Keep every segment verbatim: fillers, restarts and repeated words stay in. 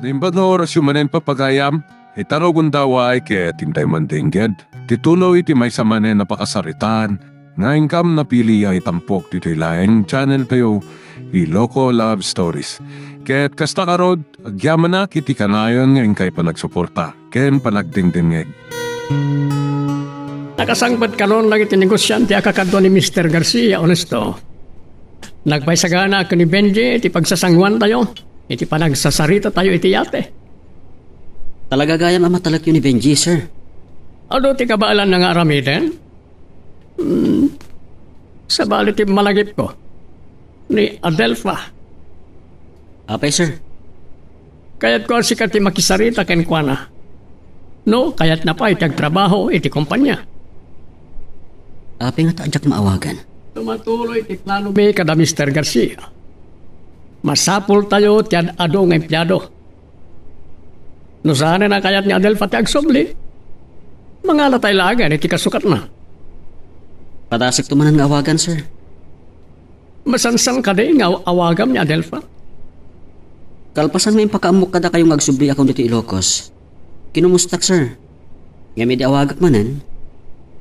Naimbag nga orasyo manen, papagayam, ita nga gundaway ket intay man dengged ti tuloy ti maysa manen a pakasaritaan nga inkam napili a itampok ditoy laeng channel tayo, Iloko Love Stories. Ket kasta ngarud, agyamanak iti kanayon nga inkay panagsuporta ken panagdengdengngeg. Nakasangpet kanon dagiti negosiante a kakadua ni Mister Garcia, Honesto. Nagpaisagana ken ni Benji iti pagsasanguantayo iti panagsasarita tayo iti yate. Talaga gayam a matalekyo ni Benji, sir. Adu ti kabaelanna nga aramiden? Hmm. Sabali ti malagipko. Ni Adelfa. Apay, sir? Kayatko a sika ti makisarita kenkuana. No, kayatna pay ti agtrabaho iti kompania. Apay ngata a diak maawagan? Tumatuloy ti planomi kada Mister Garcia. Masapultayo ti ad-adu nga empleado. No saanen a kayat ni Adelfa ti agsubli, mangalatay laengen iti kasukatna. Padasekto manen nga awagan, sir. Masansan kadi nga aw-, awagam ni Adelfa? Kalpasan nga impakaammok kadakayo nga agsubli a kuno ditoy Ilocos, kinumustak, sir. Ngem idi awagak manen,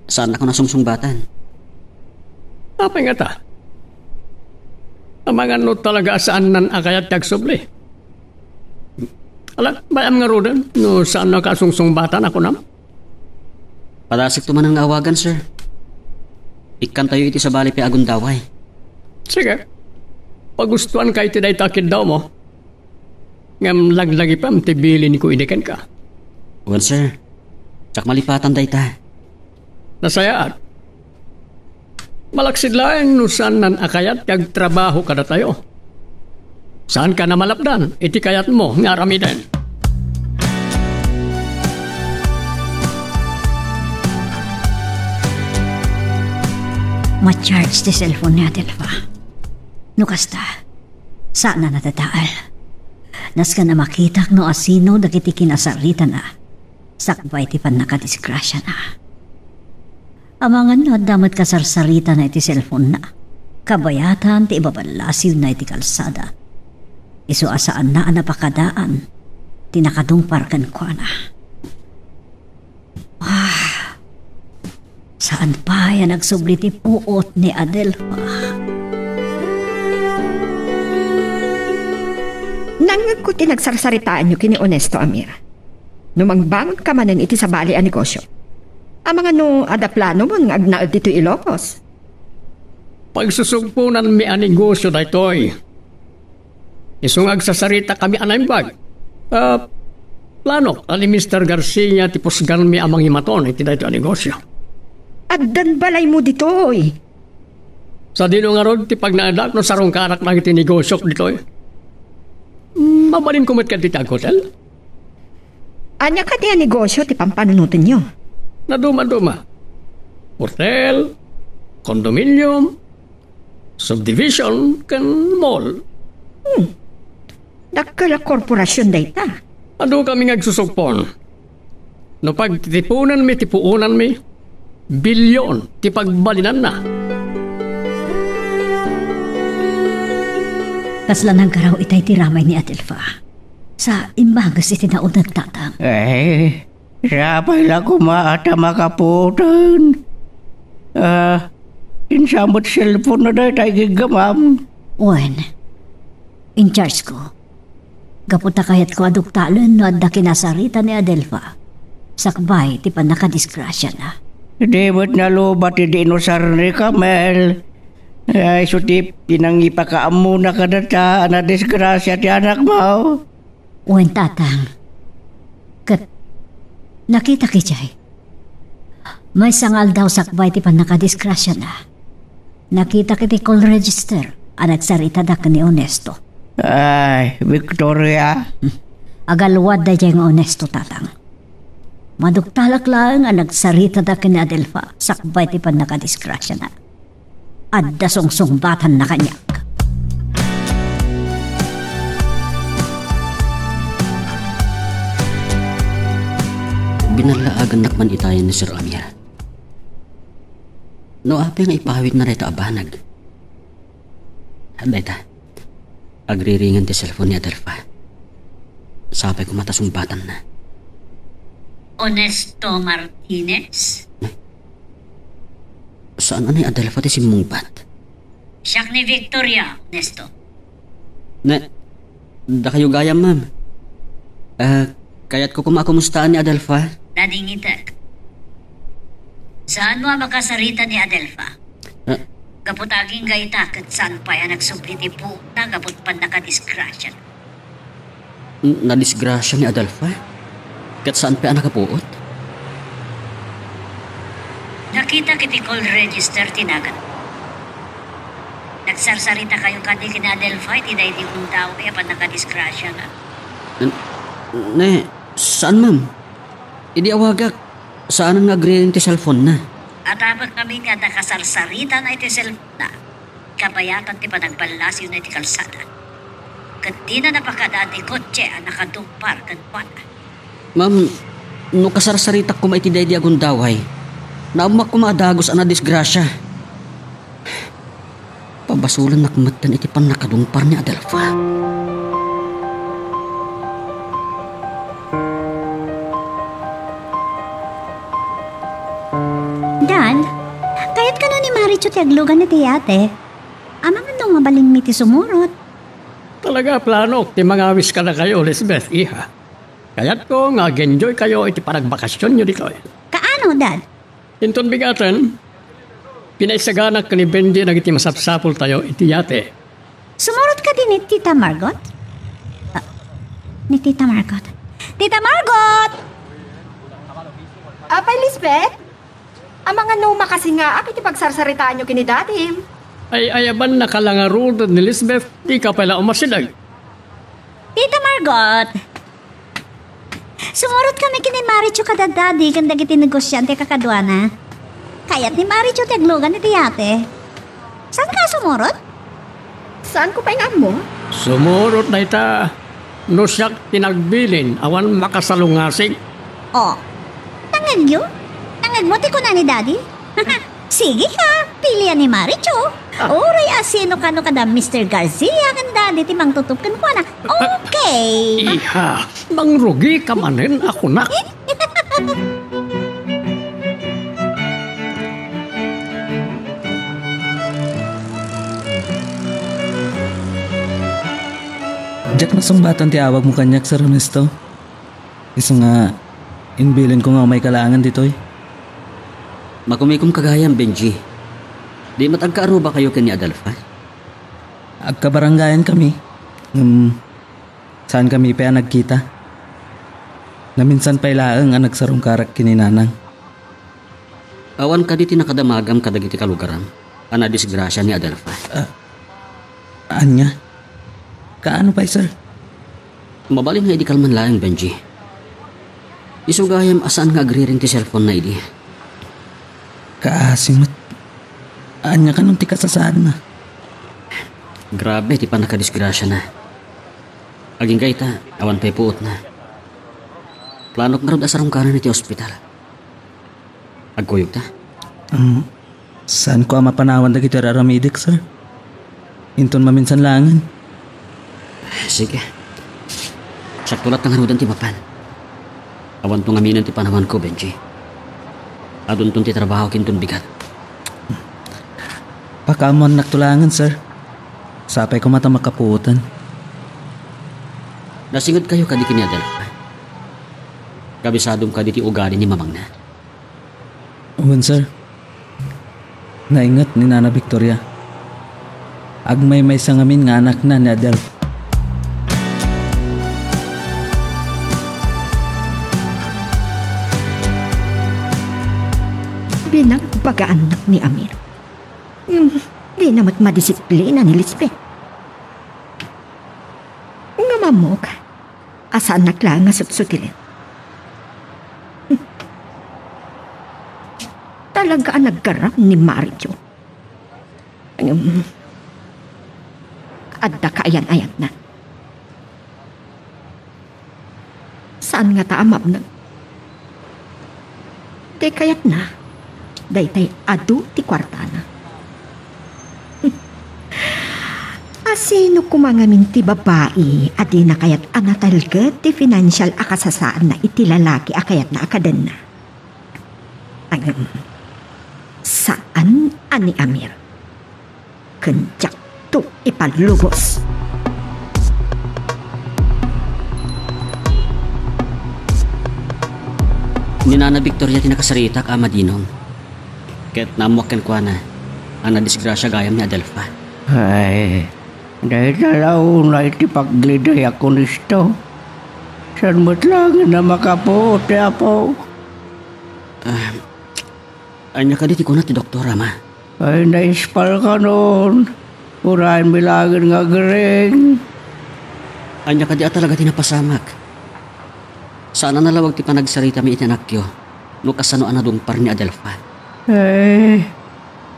saannakon a sungsungbatan. Apay ngata? Amangan no talaga a saannan a kayat ti agsubli. Ala, bay-am ngaruden no saannak a sungsungbatan a kunam? Padasekto manen nga awagan, sir. Ikkantayo iti sabali pay a gundaway. Sige. Pagustuanka iti dayta a kiddawmo. Ngem laglagipem ti bilinko idi kenka. Wen, sir. Diak malipatan dayta. Nasayaat. Malaksid laeng no saannan a kayat ti agtrabaho kadatayo. Saankan a malapdan iti kayatmo nga aramiden. Ma-charge ti cellphone ni Adelfa. No kasta, saan a nadadael. Nasken a makitak no asino dagiti kinasaritana sakbay ti pannakadisgrasiana. Amangan no adda met kasarsaritana iti cellphone-na, kabayatan ti ibaballasiwna iti kalsada. Isu a saanna a napakadaan ti nakadungpar kenkuana. Ah, saan pay a nagsubli ti puot ni Adelfa. Nangngegko ti nagsarsaritaanyo ken ni Honesto, Amir. No mangbangonka manen iti sabali a negosio, amangan no adda planomon nga agnaed ditoy Ilocos? Pagsusugponanmi a negosio daytoy. Isu nga agsasaritakami a naimbag. Ah, planok a ni Mister Garcia ti pusganmi a mangimaton iti daytoy a negosio. Addan balaymo ditoy. Sadino ngarud ti pagnaedak no sarungkanak dagiti negosiok ditoy? Mabalinko met kadi ti aghotel? Ania kadi a negosio ti pampanunotenyo? Naduma-duma. Hotel, condominium, subdivision, ken mall. Hmm. Dakkel a korporasion dayta. Adu kami nga agsusugpon. No pagtitiponenmi ti puonanmi, bilyon ti pagbalinanna. Kasla nagaraw itay ti ramay ni Adelfa. Sa immages iti nauneg, Tatang. Eh, sapay la koma ta makapuoten. Ah, insa met cellphone-na dayta igiggamam? Wen, in-charge ko. Gapu ta kayatko a duktalen no adda kinasarita ni Adelfa sakbay ti pannakadisgrasiana. Di met nalubat ti inusar ni Camel. Ay, isu ti pinangipakaammona kadata a nadisgrasia ti anakmo. Wen, Tatang. Ket nakitak idiay. Maysa nga aldaw sakbay ti pannakadisgrasiana, nakitak iti call register a nagsarita ken ni Honesto. Ay, Victoria. Agalwad daydiay nga Honesto, Tatang. Maduktalak laeng a nagsarita ken ni Adelfa sakbay ti pannakadisgrasiana. Adda sungsungbatanna kaniak. Binallaagannak man itayen ni Sir Amir. No apay nga ipawidna dayta a banag? Dayta, agriringen ti cellphone ni Adelfa. Sapay koma ta sungbatanna. Onesto Martinez? Saan a ni Adelfa ti simmungbat? Siak ni Victoria, Onesto. Ne, dakayo gayam, ma'am. Ah, kayatko koma a kumustaan ni Adelfa. Nadingitek. Saanmo a makasarita ni Adelfa? Ah. Gapu ta agingga ita ket saan pay a nagsubli ti puotna gapu ti pannakadisgrasiana. N-, nadisgrasia ni Adelfa? Ket saan pay a nakapuot? Nakitak iti call register ti nagan. Nagsarsarita kayo kadi ken ni Adelfa iti daydi gundaway a pannakadisgrasiana? N-, ne, saan, ma'am? Idi awagak, saanen nga agriring ti cellphone-na. Atabek ngamin nga adda kasarsaritana iti cellphone-na. Kabayatan ti panagballasiwna iti kalsada. Ket dina napakaadaan ti kotse a nakadungpar kenkuana. Ma'am, no kasarsaritak koma iti daydi a gundaway, naammoak koma a dagus a nadisgrasia. Pabasolennak metten iti pannakadungpar ni Adelfa. Dan, kayat kano ni Marichu ti aglugan iti yate? Amangan no mabalinmi ti sumurot. Talaga a planok ti mangawis kadakayo, Lisbeth, iha. Kayatko nga ag-enjoy kayo iti panagbakasionyo ditoy. Kaano, Dad? Inton bigaten, pinaisaganak ken ni Benji dagiti masapsapultayo iti yate. Sumurot kadi ni Tita Margot? Ah, ni Tita Margot. Tita Margot! Apay, Lisbeth? Amangan no makasingaak iti pagsarsaritaanyo ken ni Dadim. Ay, ayaban nakalangaruden ni Lisbeth, dika pay la umasideg. Tita Margot! Sumurot kami ken ni Marichu kada Dadi ken dagiti negosiante kakaduana. Kayat ni Marichu ti aglugan iti yate. Saan ka sumurot? Saanko pay nga ammo? Sumurot dayta no siak ti nagbilin awan makasalungasing. Oh, nangngegyo? Nangngegmo ti kuna ni Dadi? Sige ka, pilian ni Marichu. Ah. Uray a sino kano kada Mister Garcia ken Dadi ti mangtutup kenkuana. Okay. Iha, mangrugi ka manen a kunak. Diak nasungbatan ti awagmo kaniak, Sir Ernesto. Isu nga, imbilinko nga umay ka laengen ditoy. Makumikom ka gayam, Benji. Di met agkaarubakayo ken ni Adelfa? Agkabarangayankami. Ngem, saankami pay a nagkita. Naminsan pay laeng a nagsarungkarak ken ni Nanang. Awan kadi ti nakadamagam kadagiti kalugaram a nadisgrasia ni Adelfa? Ah, ania? Kaano pay, sir? Mabalin nga idi kalman laeng, Benji. Isu gayam a saan nga agriring ti cellphone-na idi. Kaasi met. Ania kanon ti kasasaadna? Grabe ti pannakadisgrasiana. Agingga ita, awan pay puotna. Planok ngarud a sarungkaran iti ospital. Agkuyogta? Um, saanko a mapanawan dagiti ar-aramidek, sir. Inton maminsan laengen. Sige. Sakto latta ngaruden ti mapan. Awanto ngaminen ti panawanko, Benji. Adunton ti trabahok inton bigat. Pakaammoannakto laengen, sir. Sapay koma ta makapuotan. Nasingedkayo kadi ken ni Adelfa? Kabisadom kadi ti ugali ni mamangna? Wen, sir. Nainget ni Nana Victoria. Agmaymaysa ngamin nga anakna ni Adelfa. Binagbagaannak ni Amir. Hmm, dina met madisiplina ni Lisbeth. Ngem ammok a saannak laeng a sutsutilen. Talaga a naggaram ni Mario. Ngem, adda kaayan-ayanna. Saan ngata a mabneng? Ti kayatna, daytay adu ti kuartana. Asino koma ngamin ti babai a dina kayat a natalged ti financial a kasasaadna iti lalaki a kayatna a kadenna? Ngem, saan a ni Amir. Ken diakto ipalubos. Ni Nana Victoria ti nakasaritak, Ama Dinong. Ket naammoak kenkuana a nadisgrasia gayam ni Adelfa. Ay, dayta la unay ti pagliday a kunesto. Saan met laeng a makapuot ti apo? Ah, ania kadi ti kuna ti doktor, Ama? Ay, naispal kanon. Uray mi laeng nga agring. Ania kadi a talaga ti napasamak? Saan a nalawag ti panagsaritami iti anakyo no kasano a nadungpar ni Adelfa. Eh,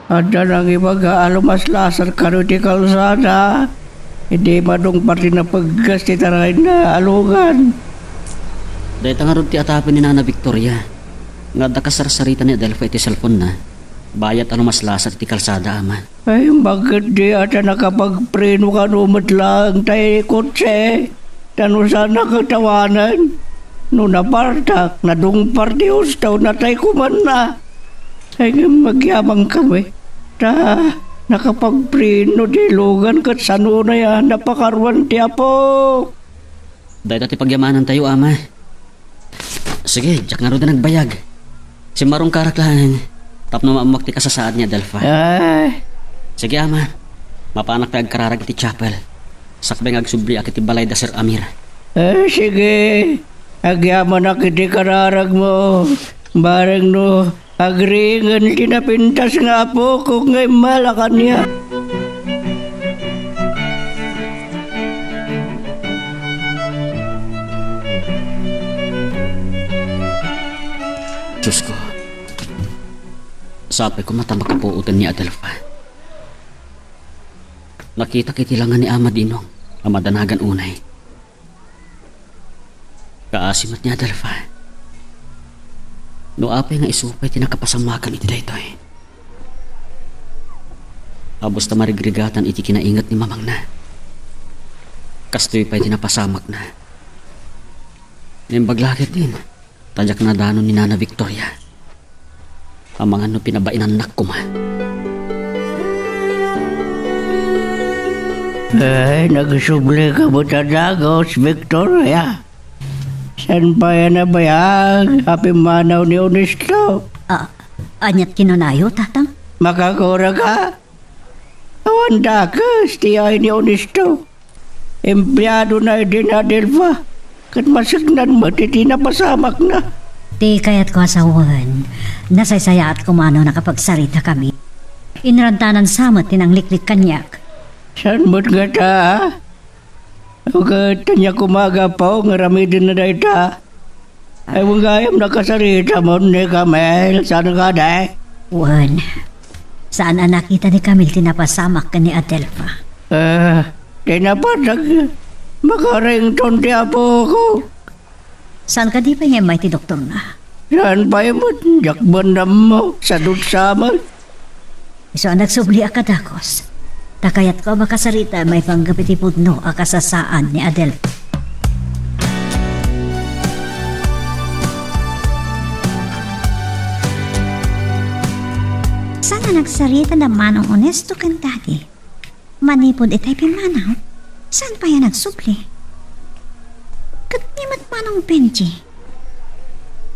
adda nangibaga a lumaslasar kano iti kalsada. Idi madungpar ti napeggas ti tarayna a lugan. Dayta ngarud ti atapen ni Nana Victoria nga adda kasarsarita ni Adelfa iti cellphone-na. Bayat a lumaslasar iti kalsada, Ama. Ay, imbag ketdi a ta nakapagpreno kano met laeng tay kotse, ta no saanna ket awanen, no napartak, nadungpar ti husto, natay komanna. Ay, ngem agyamankami, ta nakapagpreno ti lugan ket saan unay a napakaruan ti apo. Dayta ti pagyamanantayo, Ama. Sige, diak ngarud a nagbayag. Simmarongkarak laeng tapno maammoak ti kasasaad ni Adelfa. Ah. Sige, Ama. Mapanak pay agkararag iti chapel. Sakbay nga agsubliak iti balay da Sir Amir. Ah, sige. Agyamanak iti kararagmo. Bareng no agringen ti napintas nga apok nga immala kaniak. Diosko, sapay koma ta makapuoten ni Adelfa. Nakitak iti langa ni Ama Dinong a madanagan unay. Kaasi met ni Adelfa. No apay nga isu pay ti nakapasamakan iti daytoy. Abus ta marigrigatan iti kinainget ni mamangna. Kastoy pay ti napasamakna. Naimbag la ketdin, ta diak nadanon ni Nana Victoria. Amangan no pinabainannak koma. Ay, nagsubli ka met a dagus, Victoria. Saan pay a nabayag a pimmanaw ni Onesto? Ah, aniat kinunayo, Tatang? Makakura ka? Awan dakes ti ay ni Onesto. Empleadona idi ni Adelfa, ket masegnan met iti napasamakna. Ti kayatko a sawen, nasaysayaat koma no nakapagsaritakami. Inrantanan sa met ti nangliklik kaniak. Saan met ngata? Ket ania koma a gapu nga aramidenna dayta? Ay, wen gayam nakasaritamon ni Camille, saan kadi? Wen, saan a nakita ni Camille ti napasamak ken ni Adelfa. Ah, ti napatag, makarington ti apok. Saan kadi pay nga immay ti doktorna? Saan pay met, diak met ammo, sadutsa met. Isu a nagsubliak a dagus. Ta kayatko a makasarita maipanggep iti pudno a kasasaan ni Adelfa. Saan a nagsarita da Manong Onesto ken Daddy manipud itay pimmanaw? Saan pay a nagsubli? Ket ni met Manong Benji?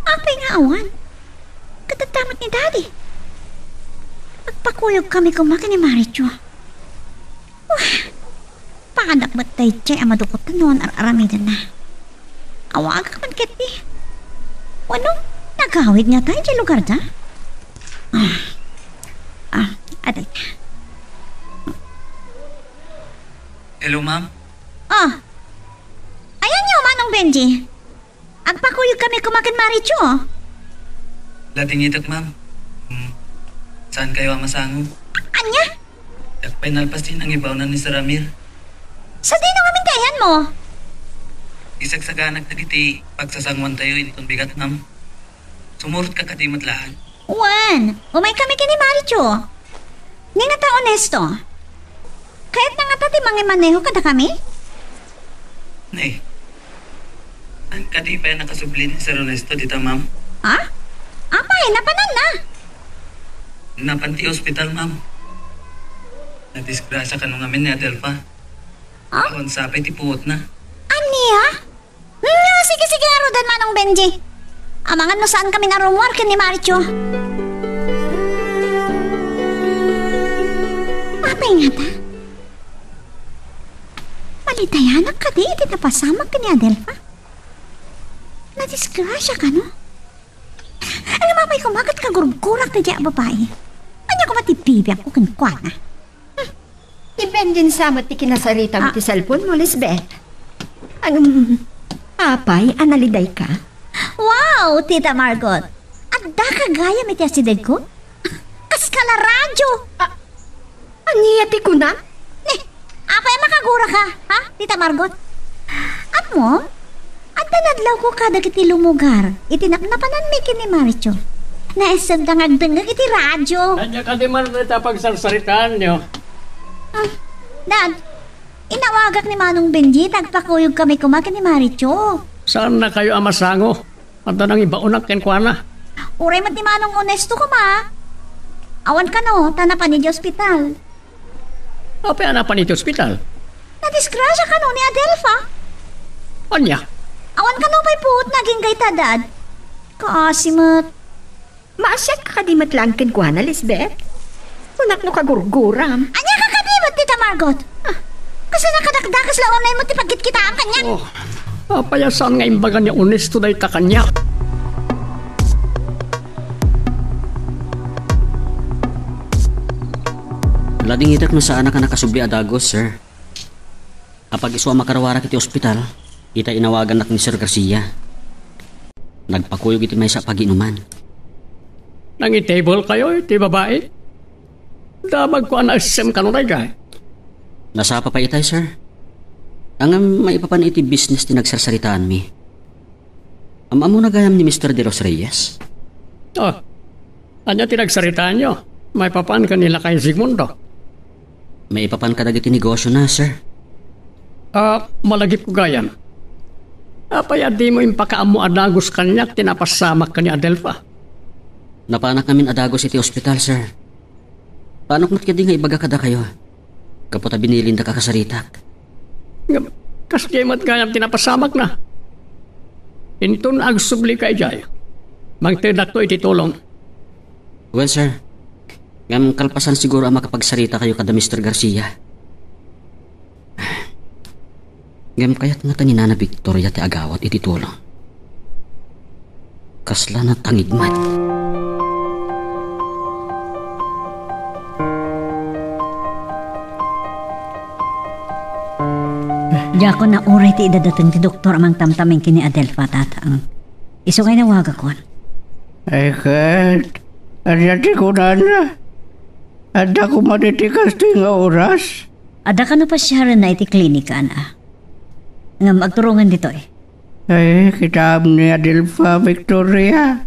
Apay nga awan? Ket adda met ni Daddy. Agpakuyogkami koma ken ni Maricho. Wah! Padak met daydiay a madukotan no ar-aramidenna. Awagak met ketdi. Wenno, nagawid ngata idiay lugarda? Ah. Ah, adda. Hello, ma'am. Ah. Ayanyo, Manong Benji. Agpakuyogkami koma ken Maricho. Ladingitek, ma'am. Hmm. Saankayo a masango? Ania? Diak pay nalpas ti nangibaonnan ni Sir Amir. Sadino ngamin ti ayanmo? Isagsaganak dagiti pagsasangoantayo inton bigat, ma'am. Sumurotka kadi met laeng? Wen, umaykami ken ni Maricho. Ni ngata Onesto. Kayatna ngata ti Ti maneho kadakami? Nay, an kadi pay a nakasubli ni Sir Ernesto dita, ma'am? Ha? Apay, napananna? Napan ti ospital, ma'am. Nadisgrasya kano ngamin ni Adelfa. Ha? Awan sapay ti puotna. Ania? Hmm, sige, sige, ngaruden, Manong Benji. Amangan no saan kami narummuar ken ni Maricho. Apay ngata? Malitayanak kadi iti napasamak ken ni Adelfa? Nadisgrasya kano? Ano, apay koma ket kagurgurak daydiay a babai? Ania koma ti bibiangko kenkuana? Hmm. Ni Benji sa met ti kinasaritam Ah. iti cellphone mo, Lisbeth. Ngem, apay a nalidayka? Wow, Tita Margot! Addaka gayam iti asidegko? Kas ka la radyo! Ah, ania ti kunam? Ni, apay a makaguraka, ha, Tita Margot? Ammom, adda nadlawko kadagiti lumugar iti napnapananmi ken ni Maricho. Naisagda nga agdengngeg iti radyo. Ania kadi man dayta a pagsarsaritaanyo? Ah, Dad, inawagak ni Manong Benji ta agpakuyogkami koma ken ni Maricho. Saannakayo a masango. Adda nangibaonak kenkuana. Uray met ni Manong Ernesto koma. Awan kano, ta napan idiay ospital. Apay a napan iti ospital? Nadisgrasya kano ni Adelfa. Ania? Awan kano pay puot nga agingga ita, Dad. Kaasi met. Maasiatka kadi met laeng kenkuana, Lisbeth? Kunak no kagurguram. Ania ka kadi met, Tita Margot? Ah, kasano a kadakdakas la unay met ti pagkitkitaam kaniak? Oh, apay a saan nga imbaga ni Ernesto dayta kaniak? Ladingitek no saanak a nakasubli a dagus, sir. Apag isu a makaruarak iti ospital, ita inawagannak ni Sir Garcia. Nagpakuyog iti maysa a pagiinuman. Nangitable kayo iti babai? Damagko a naessem kano daydiay. Nasapa pay itay, sir. Ngem maipapan iti business ti nagsarsaritaanmi. Am-ammona gayam ni Mister De Los Reyes? Oh, ania ti nagsaritaanyo? Maipapan ken ni Lakay Sigmundo? Maipapan kadagiti negosiona, sir. Ah, malagipko gayam. Apay a dimo impakaammo a dagus kaniak ti napasamak ken ni Adelfa? Napanak ngamin a dagus iti ospital, sir. Paanok met kadi nga ibaga kadakayo? Gapu ta binilindak a kasaritak. Ngem, kasdiay met gayam ti napasamakna. Inton agsublika idiay, mangtedakto iti tulong. Well, sir. Ngem kalpasan siguro a makapagsaritakayo kada Mister Garcia. Ngem kayat ngata ni Nana Victoria ti agawat iti tulong. Kasla natangig met. Diakon a uray ti idadateng ti doktor a mangtamtamen ken ni Adelfa, Tatang. Isu nga inawagakon. Ay, ket, ania ti kunana? Adda koma ditoy kastoy nga oras? Adda kano pasiarenna iti klinikana. Ngem agturongen ditoy. Ay, kitaem ni Adelfa, Victoria.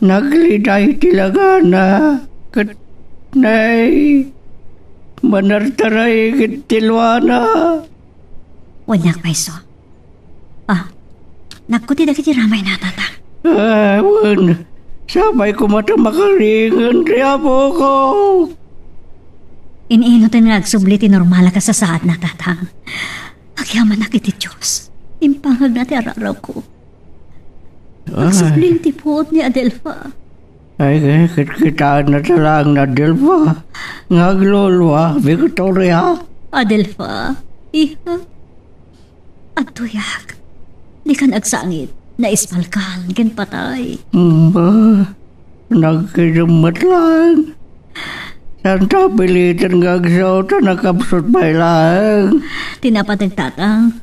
Nagliday ti lagana. Ket, nay, manartaray ket ti luana. Wen, maysa. Ah, nagkuti dagiti ramayna, Tatang. Ah, wen, sapay koma ta makaringen ti apoko. In-inuten nga agsubli ti normal a kasasaadna, Tatang. Agyamanak iti Dios. Impangagna ti ararawko. Ah. Agsubli ti puot ni Adelfa. Ay, kitkitaenna ta laeng ni Adelfa nga aglulua, Victoria. Adelfa, iha. Adtoyak. Dikan agsangit. Naisbalkan ken patay. Ba, nagkidem met laeng. Saan ta piliten nga agsao ta nakapsut pay laeng. Ti napateg, Tatang.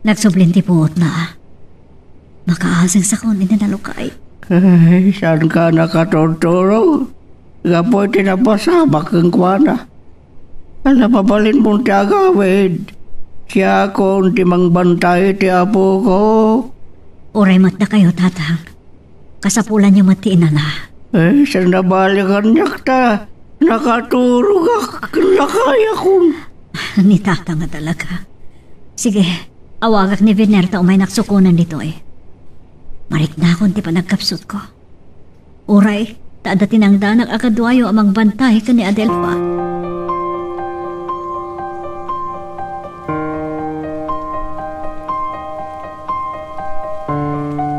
Nagsubli ti puotna. Makaaseng sakon iti nalukay. Ay, saan ka nakaturturo? Gapu iti napasamak kenkuana. Ala, mabalinmon ti agawid. Siakon ti mangbantay iti apoko. Uray met dakayo, Tatang. Kasapulanyo met ti inana. Eh, saan nabali kaniak ta nakaturogak ken lakayakon. Ni Tata nga talaga. Sige, awagak ni Vener ta umaynak sukonen ditoy. Mariknakon ti panagkapsutko. Uray, ta adda tinangdanak a kaduayo a mangbantay ken ni Adelfa.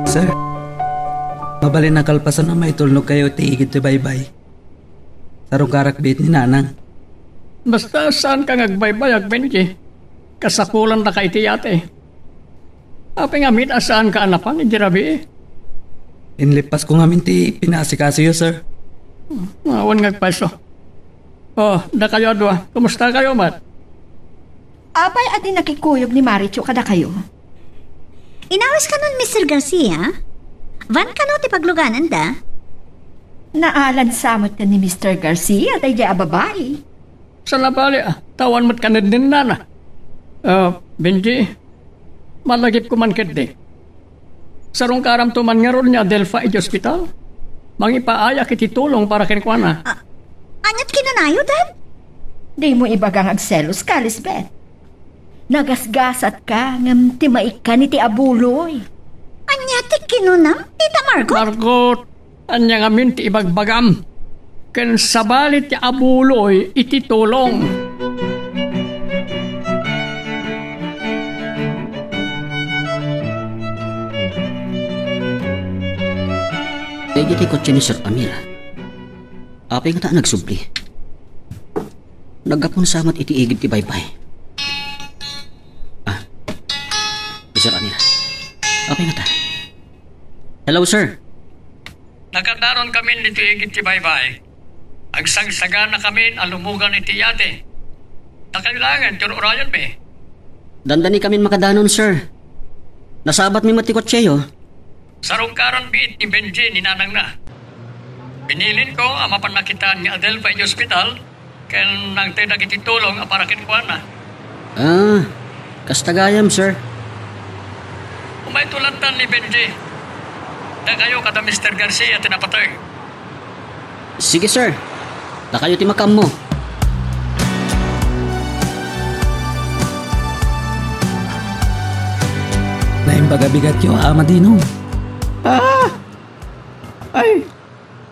Sir, mabalin a kalpasan a maitulnogkayo iti igid ti baybay. Sarungkarak biit ni Nanang. Basta saanka nga agbaybayag, Benji. Kasapulandaka iti yate. Apay ngamin a saanka a napan idi rabii? Inlippasko ngamin ti pinaasikasoyo, sir. Awan nga agpayso. Oh, dakayo a dua, kumustakayo met? Apay a di nakikuyog ni Marichu kadakayo? Inawis kanon, Mister Garcia? Van kano ti paglugananda? Naalan sa met ken ni Mister Garcia daydiay a babai. Saan a bali, ah, ta awan met kanennennana. Ah, Benji, malagipko man ketdi. Sarungkaramto man ngarud ni Adelfa iti ospital. Mangipaayak iti tulong para kenkuana. Ah, aniat kinunayo, Dad? Dimo ibaga nga agseloska, Lisbeth. Nagasgasatka ngem timmaikkan iti abuloy. Ania ti kinunam, Tita Margot? Margot, ania ngamin ti ibagbagam? Ken sabali ti abuloy iti tulong. Daydi ti kotse ni Sir Amir. Apay ngata a nagsubli? Naggapu sa met iti igid ti baybay. Ah, Sir Amir. Apay ngata? Hello, sir. Nakadanon kamin ditoy igid ti baybay. Agsagsaganakamin a lumugan iti yate. Dakayo laengen ti ur-urayonmi. Dandanikamin makadanon, sir. Nasabatmi met ti kotseyo. Sarungkaran biit ni Benji ni nanangna. Binilinko a mapan nakitaan ni Adelfa iti ospital ken nangtedak iti tulong a para kenkuana. Ah, kasta gayam, sir. Umayto lantan ni Benji. Dakayo kada Mister Garcia ti napateg. Sige, sir. Dakayo ti makaammo. Naimbag a bigatyo, Ama Dino. Ah! Ay,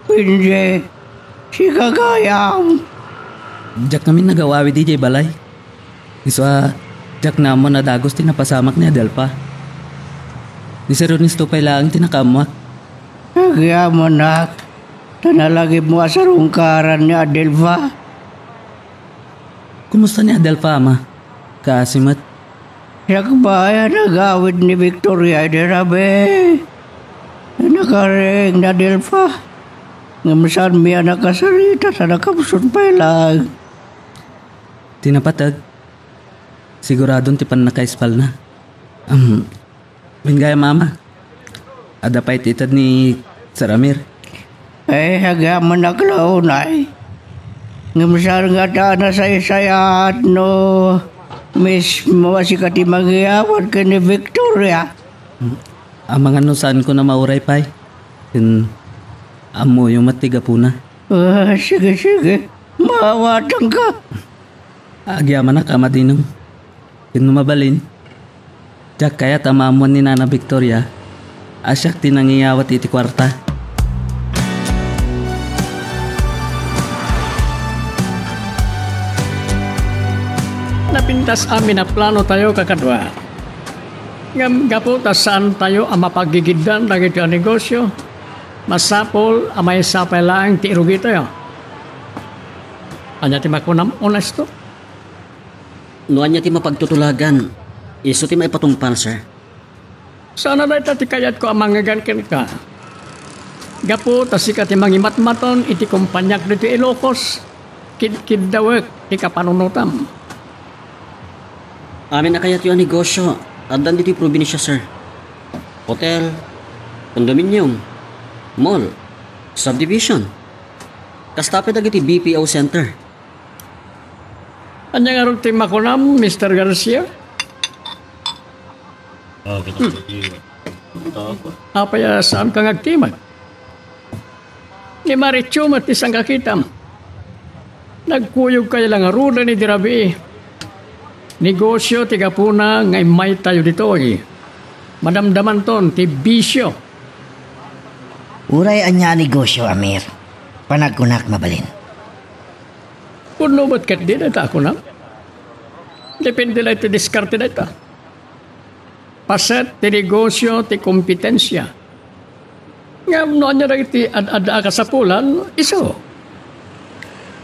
Benji, sika gayam. Diak ngamin nagawawid idiay balay. Isu a, diak naammo a dagus ti napasamak ni Adelfa. Ni Sir Ernesto pay laeng ti nakaammoak. Agyamanak, ta nalagipmo a sarungkaran ni Adelfa. Kumusta ni Adelfa, Ama? Kaasi met? Sakbay a nagawid ni Victoria idi rabii. Nakareng ni Adelfa. Ngem saanmi a nakasarita ta nakapsut pay laeng. Ti napateg, siguradon ti pannakaispalna. Am, wen gayam, Ama, adda pay ti ited ni Sir Amir. Ay, agyamanak la unay. Ngem saan ngata a nasaysayaat no mismo a sika ti mangiyawat ken ni Victoria? Amangan no saanko a mauray pay. Ken ammoyo met ti gapuna. Ah, sige, sige. Maawatanka. Agyamanak, Ama Dino. Ken no mabalin, diak kayat a maammoan ni Nana Victoria a siak ti nangiyawat iti kuarta. Napintas amin a planotayo, kakadua. Ngem gapu ta saantayo a mapagigiddan dagiti a negosio, masapul a maysa pay laeng ti irugitayo. Ania ti makunam, Honesto? No ania ti mapagtutulagan, isu ti maipatungpal, sir. Saan a dayta ti kayatko a mangngegan kenka. Gapu ta sika ti mangimatmaton iti kompaniak ditoy Ilocos, kidkiddawek ti kapanunotam. Amin a kayatyo a negosio, addan ditoy probinsia, sir. Hotel, condominium, mall, subdivision. Kasta pay dagiti B P O center. Ania ngarud ti makunam, Mister Garcia? Ah, kita. Hmm. Apay a saanka nga agtimek? Ni Marichu met ti sangkakitam. Nagkuyogkayo la ngaruden idi rabii. Negosio ti gapuna nga immaytayo ditoy. Madamdamanton ti bisio. Uray ania a negosio, Amir, panagkunak mabalin. Pudno met ketdi dayta a kunam. Depende la iti diskarte dayta. Paset ti negosio ti kompetensia. Ngem no ania dagiti ad-adda a kasapulan, isu.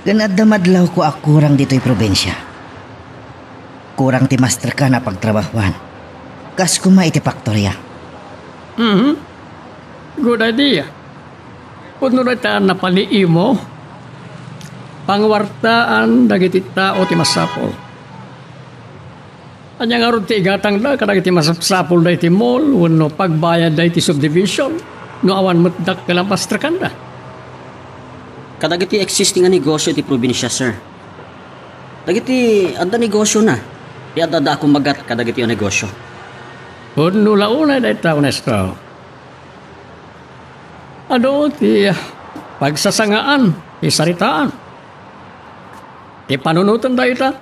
Ken adda madlawko a kurang ditoy probinsia. Kurang ti masterkan a pagtrabahuan. Kas koma iti faktoria. Mhm. Good idea. Pudno dayta a napaliimo. Panguartaan dagiti tao ti masapul. Ania ngarud ti igatangda kadagiti masapsapulda iti mall wenno pagbayadda iti subdivision no awan met dakkel a masterkanda? Kadagiti existing a negosio iti probinsia, sir. Dagiti adda negosiona ti adda a kumagat kadagiti a negosio. Pudno la unay dayta, Ernesto. Adu ti pagsasangaan ti saritaan. Ti panunoten dayta,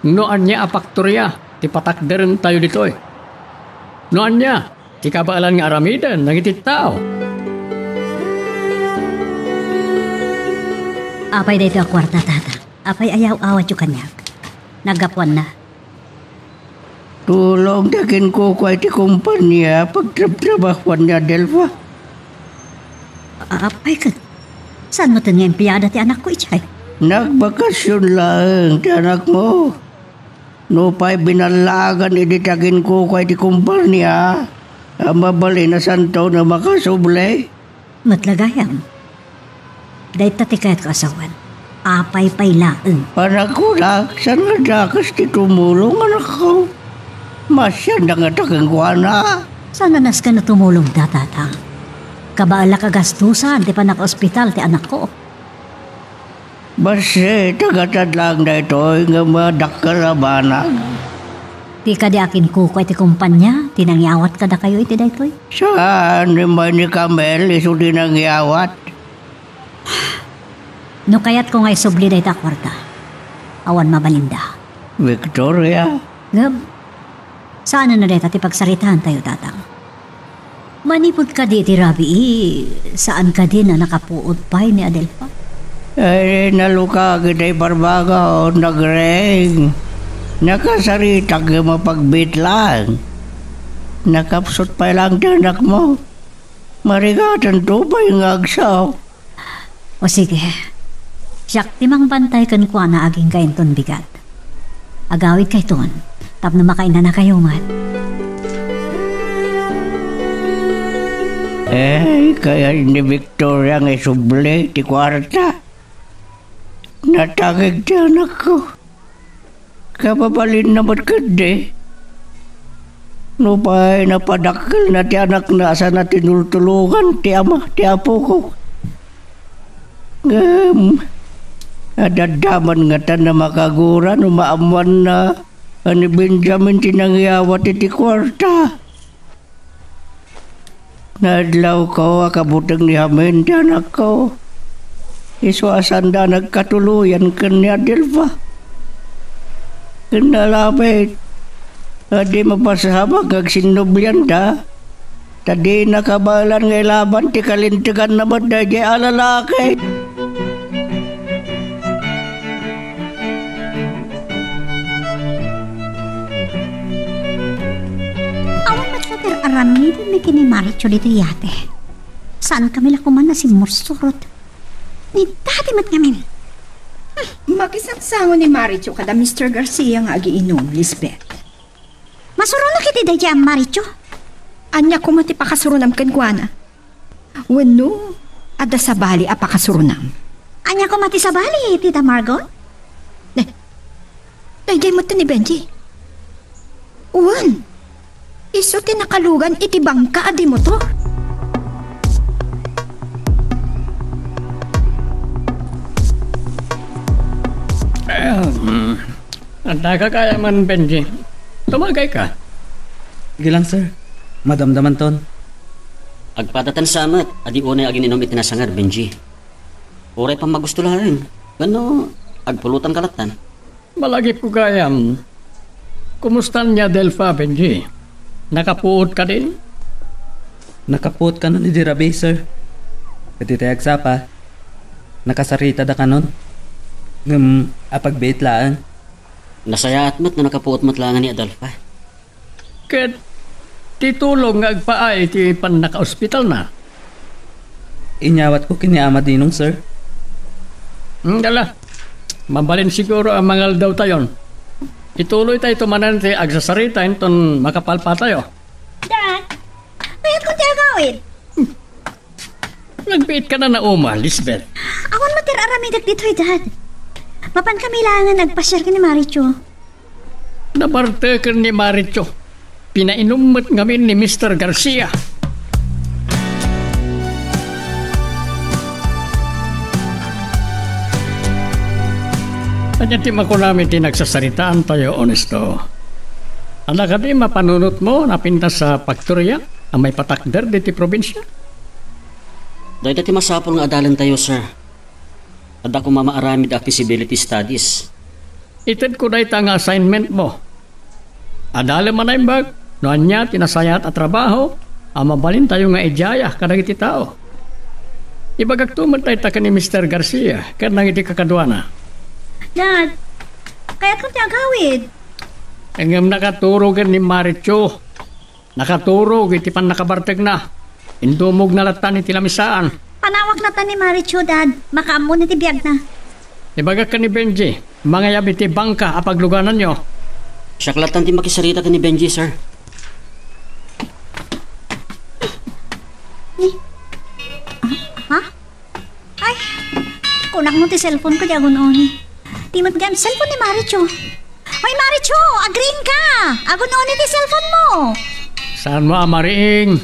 no ania a faktoria ti patakderentayo ditoy. No ania ti kabaelan nga aramiden dagiti tao. Apay daytoy a kuarta, Tata? Apay ayaw-awatyo kaniak? Naggapuanna. Tulong ti aginkukuay ti kompania pagtrabtrabahuan ni Adelfa. A-, apay ket, saan metten nga empleada ti anakko idiay? Nagbakasyon laeng ti anakmo. Nupay binallagan idi ti aginkukuay ti kompania, a mabalin a santo nga makasubli. Met la gayam. Dayta ti kayatko a sawen. Apay pay laeng. Panagkunak, saan nga dakes ti tumulong, anakko? Masianda ngata kenkuana. Saan a nasken a tumulongda, Tatang? Kabaelak a gastusan ti pannakaospital ti anakko. Bassit, agatad laeng daytoy nga madakkel a banag. Ti kadi akinkukuay ti kompania ti nangyawat kadakayo iti daytoy? Saan, immay ni Camel isu ti nangyawat. No kayatko nga isubli dayta a kuarta, awan mabalinda. Victoria. Ngem, saanen a dayta ti pagsaritaantayo, Tatang? Manipud kadi iti rabii, saan kadin a nakapuot pay ni Adelfa? Ay, nalukag itay barbaga, o nagreng. Nakasaritak nga mapagbiit laeng. Nakapsut pay laeng ti anakmo. Marigatanto pay nga agsaw. O sige, siak ti mangbantay kenkuana agingga inton bigat. Agawidkayton tapno makainanakayo met. Eh, kayat ni Victoria nga isubli ti kuarta. Natangig ti anakko. Kababalinna met ketdi. Nupay napadakkelna ti anakna a saan a tinultulongan ti ama ti apoko. Ngem, adda damdama ngatan a makagura no maammoanna a ni Benjamin ti nangyawat iti kuarta. Naadlawko a kabuteng ni Hamin ti anakko. Isu a saanda a nagkatuloyan ken ni Adelfa. Ken nalabit a di mapasabak nga agsinnublianda, ta dina kabaelan nga ilaban ti kalinteganna met daydiay a lalaki. Awan met latta aramiden ni ken ni Maricho ditoy yate. Saankami la koma a simmursurot. Ni dati met ngamin. Hmm. Makisangsango ni Maricho kada Mister Garcia nga agiinum, Lisbeth. Masuronak iti daydiay a Maricho. Ania koma ti pakasuronam kenkuana? Wenno, adda sabali a pakasuronam? Ania koma ti sabali, Tita Margot? Eh, daydiay met ni Benji. Wen, isu ti nakalugan iti bangka a di motor. Ahem. Adda ka kaya man, Benji. Tumagayka. Sige lang, sir. Madamdamanton. Agpadatansa met a di unay agin-inum iti nasangar, Benji. Uray pammagusto laeng. Wenno, agpulutanka lattan? Malagipko gayam. Kumusta ni Adelfa, Benji? Nakapuot kadin? Nakapuot kanon idi rabii, sir. Ket itay agsapa, nakasaritada kanon. Ngem apagbiit laeng. Nasayaat met no nakapuot met laeng ni Adelfa. Ket ti tulong nga agpaay iti pannakaospitalna? Inyawatko ken ni Ama Dinong, sir. Hmm, ala. Mabalin siguro a mangaldawtayon. Ituloytayto manen ti agsasarita inton makapalpatayo. Dad, kayatko ti agawid. Nagbiit ka na nauma, Lisbeth. Awan met ti ar-aramidek ditoy, Dad. Mapan kami laengen agpasiar ken ni Marichu. Nabarteken ni Marichu. Pinainum met ngamin ni Mister Garcia. Ania ti makunam iti nagsasaritaantayo, Ernesto? Adda kadi mapanunotmo napintas a faktoria a maipatakder ditoy probinsia? Dayta ti masapul nga adalentayo, sir. Adda koma maaramid a feasibility studies. Itedko dayta nga assignmentmo. Adalem a naimbag no ania ti nasayaat a trabaho a mabalintayo nga idiaya kadagiti tao. Ibagakto met dayta ken ni Mister Garcia ken dagiti kakaduana. Dad, kayatko ti agawid. Ngem nakaturo ken ni Marichu. Nakaturog iti pannakabartekna. Indumogna latta iti lamisaan. Panawak latta ni Marichu, Dad. Makaammo iti biagna. Ibagak ken ni Benji, mangayab iti bangka a paglugananyo. Siak latta ti makisarita ken ni Benji, sir. Ni, ah, ha? Ay, kunakno ti cellphone ko, di agun-oni. Ti met gayam cellphone ni Marichu. Hoy, Marichu, agriingka! Agun-oni ti cellphone mo! Saanmo a mariing?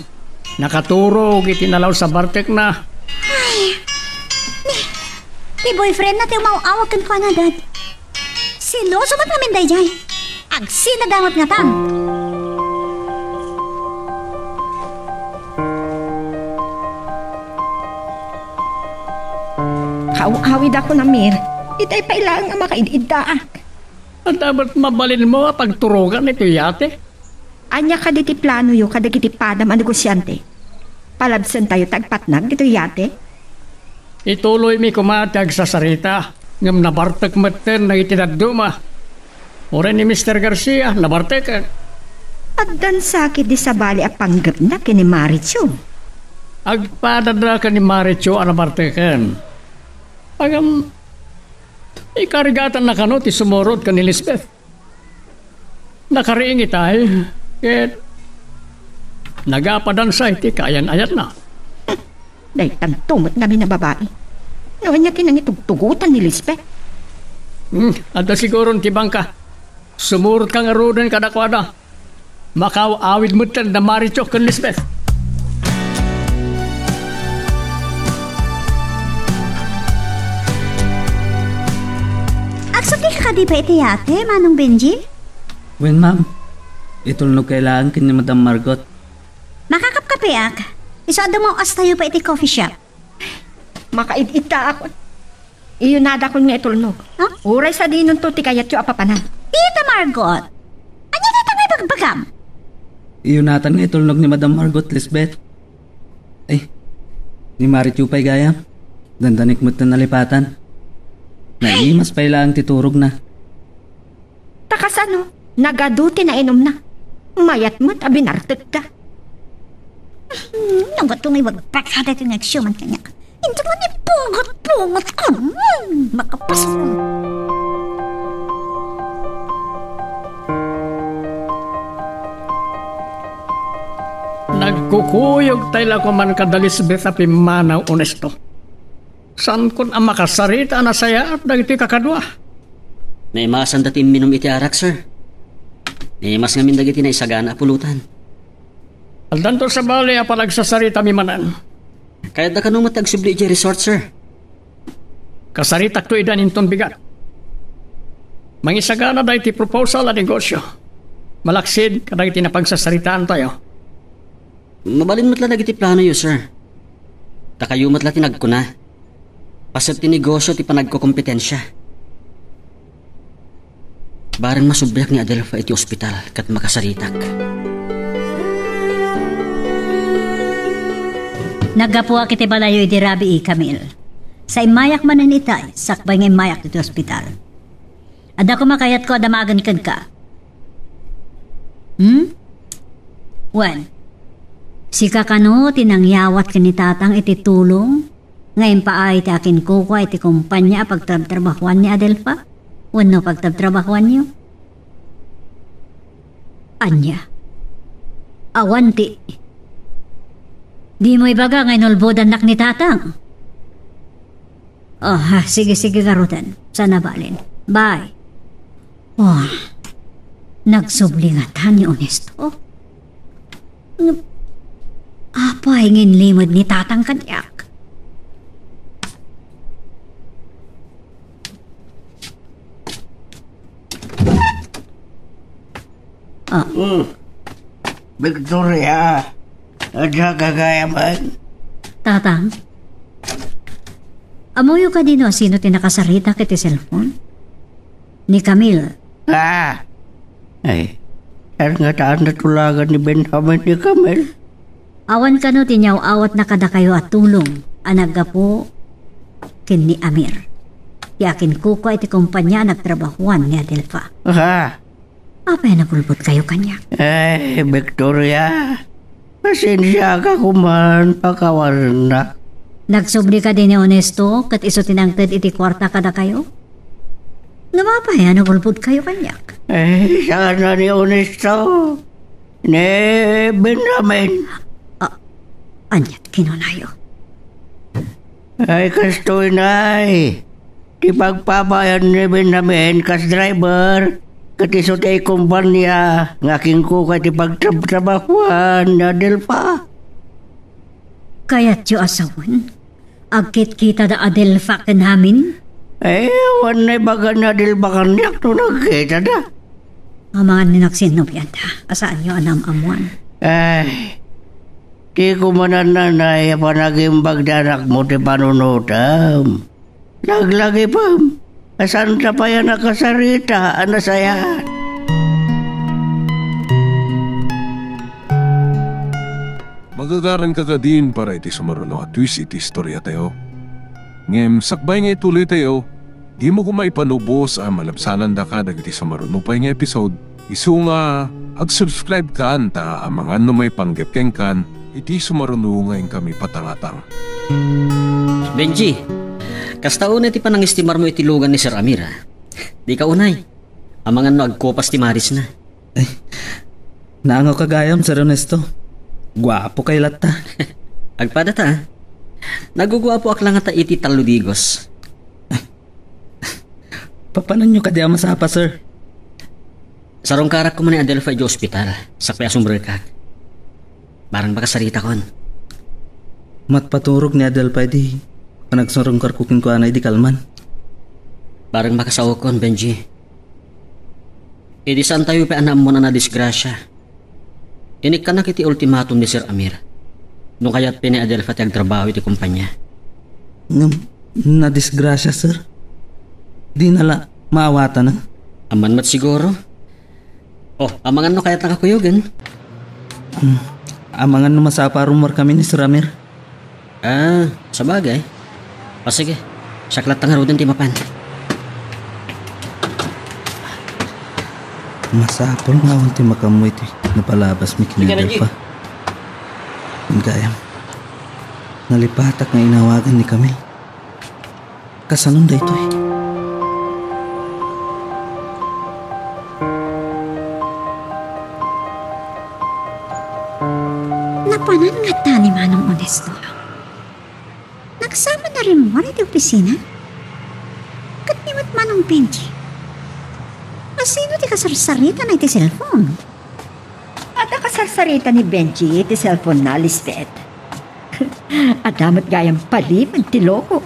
Nakaturog iti nalaus a bartekna. Ay, ni, ti boyfriendna ti umaw-awag kenkuana, Dad. Seloso met ngamin daydiay. Agsinada met ngatan. Kaaw-awidakon, Amir. Itay pay laeng a makaid-iddaak. Adda met mabalinmo a pagturogan iti yate? Ania kadi ti planoyo kadagiti padam a negosiante? Palabsentayo ti agpatnag ditoy yate? Ituloymi koma ti agsasarita, ngem nabartek metten dagiti dadduma. Uray ni Mister Garcia, nabarteken. Addan sakit di sabali a panggepna ken ni Marichu. Agpadada ken ni Marichu a nabarteken. Ngem, ikarigatanna kano ti sumurot ken ni Lisbeth. Nakariing itay, ket nagapadansa iti kaayan-ayatna. Daytanto met ngamin a babai. No ania ti nangitugtugotan ni Lisbeth? Hmm, adda siguron ti bangka. Sumurotka ngaruden kadakuada. Makaaw-awid metten da Marichu ken Lisbeth. Agsubli ka kadi pay iti yate, Manong Benji? Wen, ma'am. Itulnog kay laeng ken ni Madam Margot. Makakapkapeak. Isu a dumaw-astayo pay iti coffee shop. Makaid-iddaak. Iyunadakon nga itulnog. Ha? Uray sadinonto ti kayatyo a papanan. Tita Margot, ania dayta nga ibagbagam? Iyunatan nga itulnog ni Madam Margot, Lisbeth. Ay, ni Marichu pay gayam. Dandanik met ti nalipatan. Naimas pay laeng ti turogna. Ta kasano? Nagadu ti nainumna. Mayat met a binartekda. Hmm, nagadu nga ibagbagada ti nga agsiuman kaniak. Inton man ipugot-pugot ko. Hmm, makapas. Nagkukuyog tay la koman kada Lisbeth a pimmanaw, Onesto. Saankon a makasarita a nasayaat dagiti kakadua. Naimasanda ti imminum iti arak, sir. Naimas ngamin dagiti naisagana a pulutan. Addanto sabali a panagsasaritami manen. Kayatda kano met ti agsubli idiay resort, sir? Kasaritakto idan inton bigat. Mangisagana daytoy proposal a negosyo. Malaksid kadagiti napagsasaritaantayo. Mabalin met la dagiti planoyo, sir. Ta kayo met la ti nagkuna. Paset ti negosyo ti panagkokompetensia. Bareng masubliak ni Adelfa iti ospital ket makasaritak. Naggapuak iti balayyo idi rabii, Camille. Sa immayak manen itay, sakbay nga immayak iti ospital. Adda koma kayatko a damagen kenka. Hmm? Wen, sika kano ti nangyawat ken ni Tatang iti tulong nga impaay ti akinkukua iti kompania a pagtrabtrabahuan ni Adelfa wenno pagtrabtrabahuanyo? Ania? Awan ti, dimo ibaga nga inulbodannak ni Tatang? Oh, ha, sige, sige, garuden. Saan a balin? Bye. Oh, nagsubli ngata ni Onesto? Apay nga inlimed ni Tatang kaniak? Ah. Hmm. Victoria, adda ka gayamen? Tatang, ammoyo kadi no asino ti nakasaritak iti cellphone? Ni Camille. Ah! Ay, saan ngata a natulagan ni Benjamin ni Camille? Awan kano ti inyaw-awatna kadakayo a tulong a naggapu ken ni Amir, ti akinkukua iti kompania a nagtrabahuan ni Adelfa. Ah! Apay a nagulbodkayo kaniak? Ay, Victoria, pasensiaka koman, pakawarennak. Nagsubli kadi ni Onesto ket isu ti nangted iti kuarta kadakayo? Ngem apay a nagulbodkayo kaniak? Ay, saan a ni Onesto. Ni Benjamin. Ah, ania ti kinunayo? Ay, kastoy, nay. Ti pagpapayan ni Benjamin kas driver, ket isu ti kompania nga akinkukua iti pagtrabtrabahuan ni Adelfa. Kayatyo a sawen? Agkitkitada Adelfa ken amin? Ay, awan naibaga ni Adelfa kaniak no nagkitada. Amangan ni naksinnobianda, a saanyo a naam-ammoan. Ay, ti kumanan, nanay, a panagimbag ti anakmo ti panunotem. Laglagipem, a saanta pay a nakasarita a nasayaat. Magagaranka kadin para iti sumaruno a twist iti istoriatayo. Ngem sakbay nga ituloytayo, dimo koma ipanubos a malabsanandaka dagiti sumaruno pay nga episode, isu nga ag-subscribe kan ta amangan no maipanggep kenkan iti sumaruno nga inkami patangatang. Benji, kasta unay ti panangestimarmo iti lugan ni Sir Amir, a? Dika unay. Amangan no agkupas ti marisna. Ay, naangawka gayam, Sir Ernesto. Guapoka latta. Agpadata, a. Naguguapoak la ngata iti talludigos. Papanonyo kadi a masapa, sir? Sarungkarak koma ni Adelfa idiay ospital, sakbay a sumrekak. Bareng makasaritakon. Matpaturog ni Adelfa idi panagsarungkarko kenkuana idi kalman. Bareng makasaokon, Benji. Idi saantayo pay a naammoan a nadisgrasia, inikkanak iti ultimatum ni Sir Amir. No kayat pay ni Adelfa ti agtrabaho iti kompania. Ngem, nadisgrasia, sir. Dina la maawatana. Aman met siguro. Oh, amangan no kayatna a kuyogen. Hmm. Amangan no masapa a rumuarkami ni Sir Amir. Ah, sabagay. O sige, siak latta ngaruden ti mapan. Masapul nga awan ti makaammo iti napalabasmi ken ni Adelfa. Gayam, nalipatak nga inawagan ni Camille. Kasanon daytoy? Napanan ngata ni Manong Onesto? Nagsaman a rimmuar iti opisina? Ket ni met Manong Benji? Asino ti kasarsaritana iti cellphone? Adda kasarsarita ni Benji iti cellphone-na, Lisbeth. Adda met gayam palimed ti loko.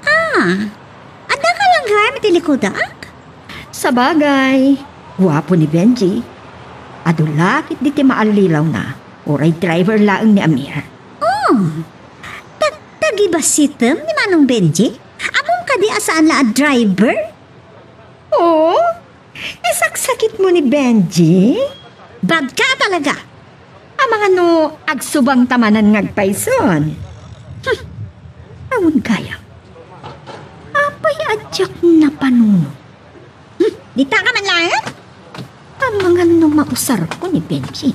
Ah, adda ka lang gayam iti likudak? Sabagay, guapo ni Benji. Adu la ketdi ti maallilawna, uray driver laeng ni Amir. Oh, tag-, tagibasitem ni Manong Benji? Ammom kadi a saan la a driver? Oo, isu Kitmo ni Benji? Bad ka talaga! Amangan no agsubang ta manen nga agpayson. Hmm. Awan kaya. Apay a diak napanunot? Hmm. Dita ka man laeng? Amangan no mausarko ni Benji.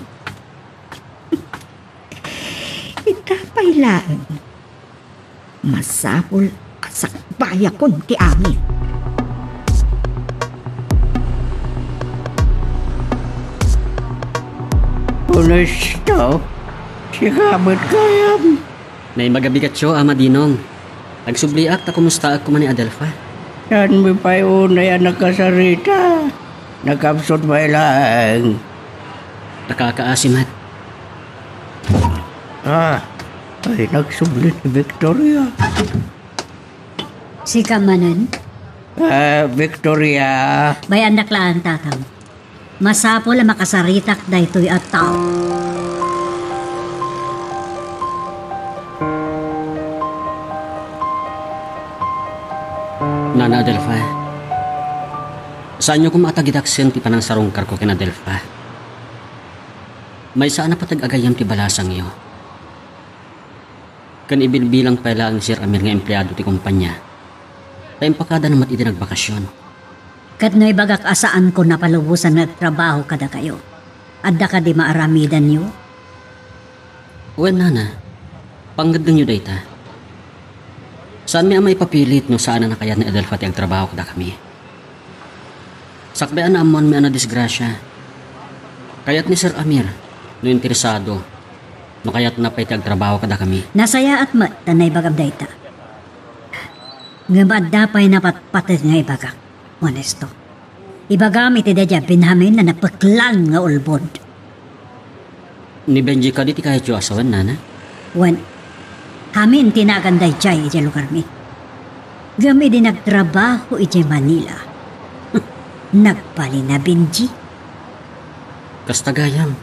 Ita pay laeng. Masapul a sakbayakon ti amin. Honesto, sika met gayam. Naimbag a bigatyo, Ama Dinong. Agsubliak ta kumustaak koma ni Adelfa. Saanmi pay unay a nakasarita? Nakapsut pay laeng. Nakakaasi met. Ah, ay, nagsubli ni Victoria. Sika manen? Ah, Victoria. Bayaannak laeng, Tatang. Masapul a makasaritak daytoy a tao. Nana Adelfa, saanyo koma a tagidaksen ti panangsarungkarko ken Adelfa. Maysa a napateg a gayyem ti balasangyo. Ken ibilbilang pay laeng ni Sir Amir nga empleado ti kompania, ta impakadana met idi nagbakasyon. Ket no ibagak a saanko napalubosan nga agtrabaho kadakayo, adda kadi maaramidanyo? Wen, nana, pangngeddengyo dayta. Saanmi a maipapilit no saan a nakayat ni Adelfa ti agtrabaho kadakami. Sakbay a naammoanmi a nadisgrasia. Kayat ni Sir Amir, no interesado, no kayatna pay ti agtrabaho kadakami. Nasayaat met ta naibagam dayta. Ngem adda pay napatpateg nga ibagak, Honesto. Ibagam iti daydiay Benjamin a napeklan nga ulbod. Ni Benji kadi ti kayatyo a sawen, nana? Wen, amin ti nagan daydiay idiay lugarmi. Ngem idi nagtrabaho idiay Manila, nagbalin a Benji. Kasta gayam.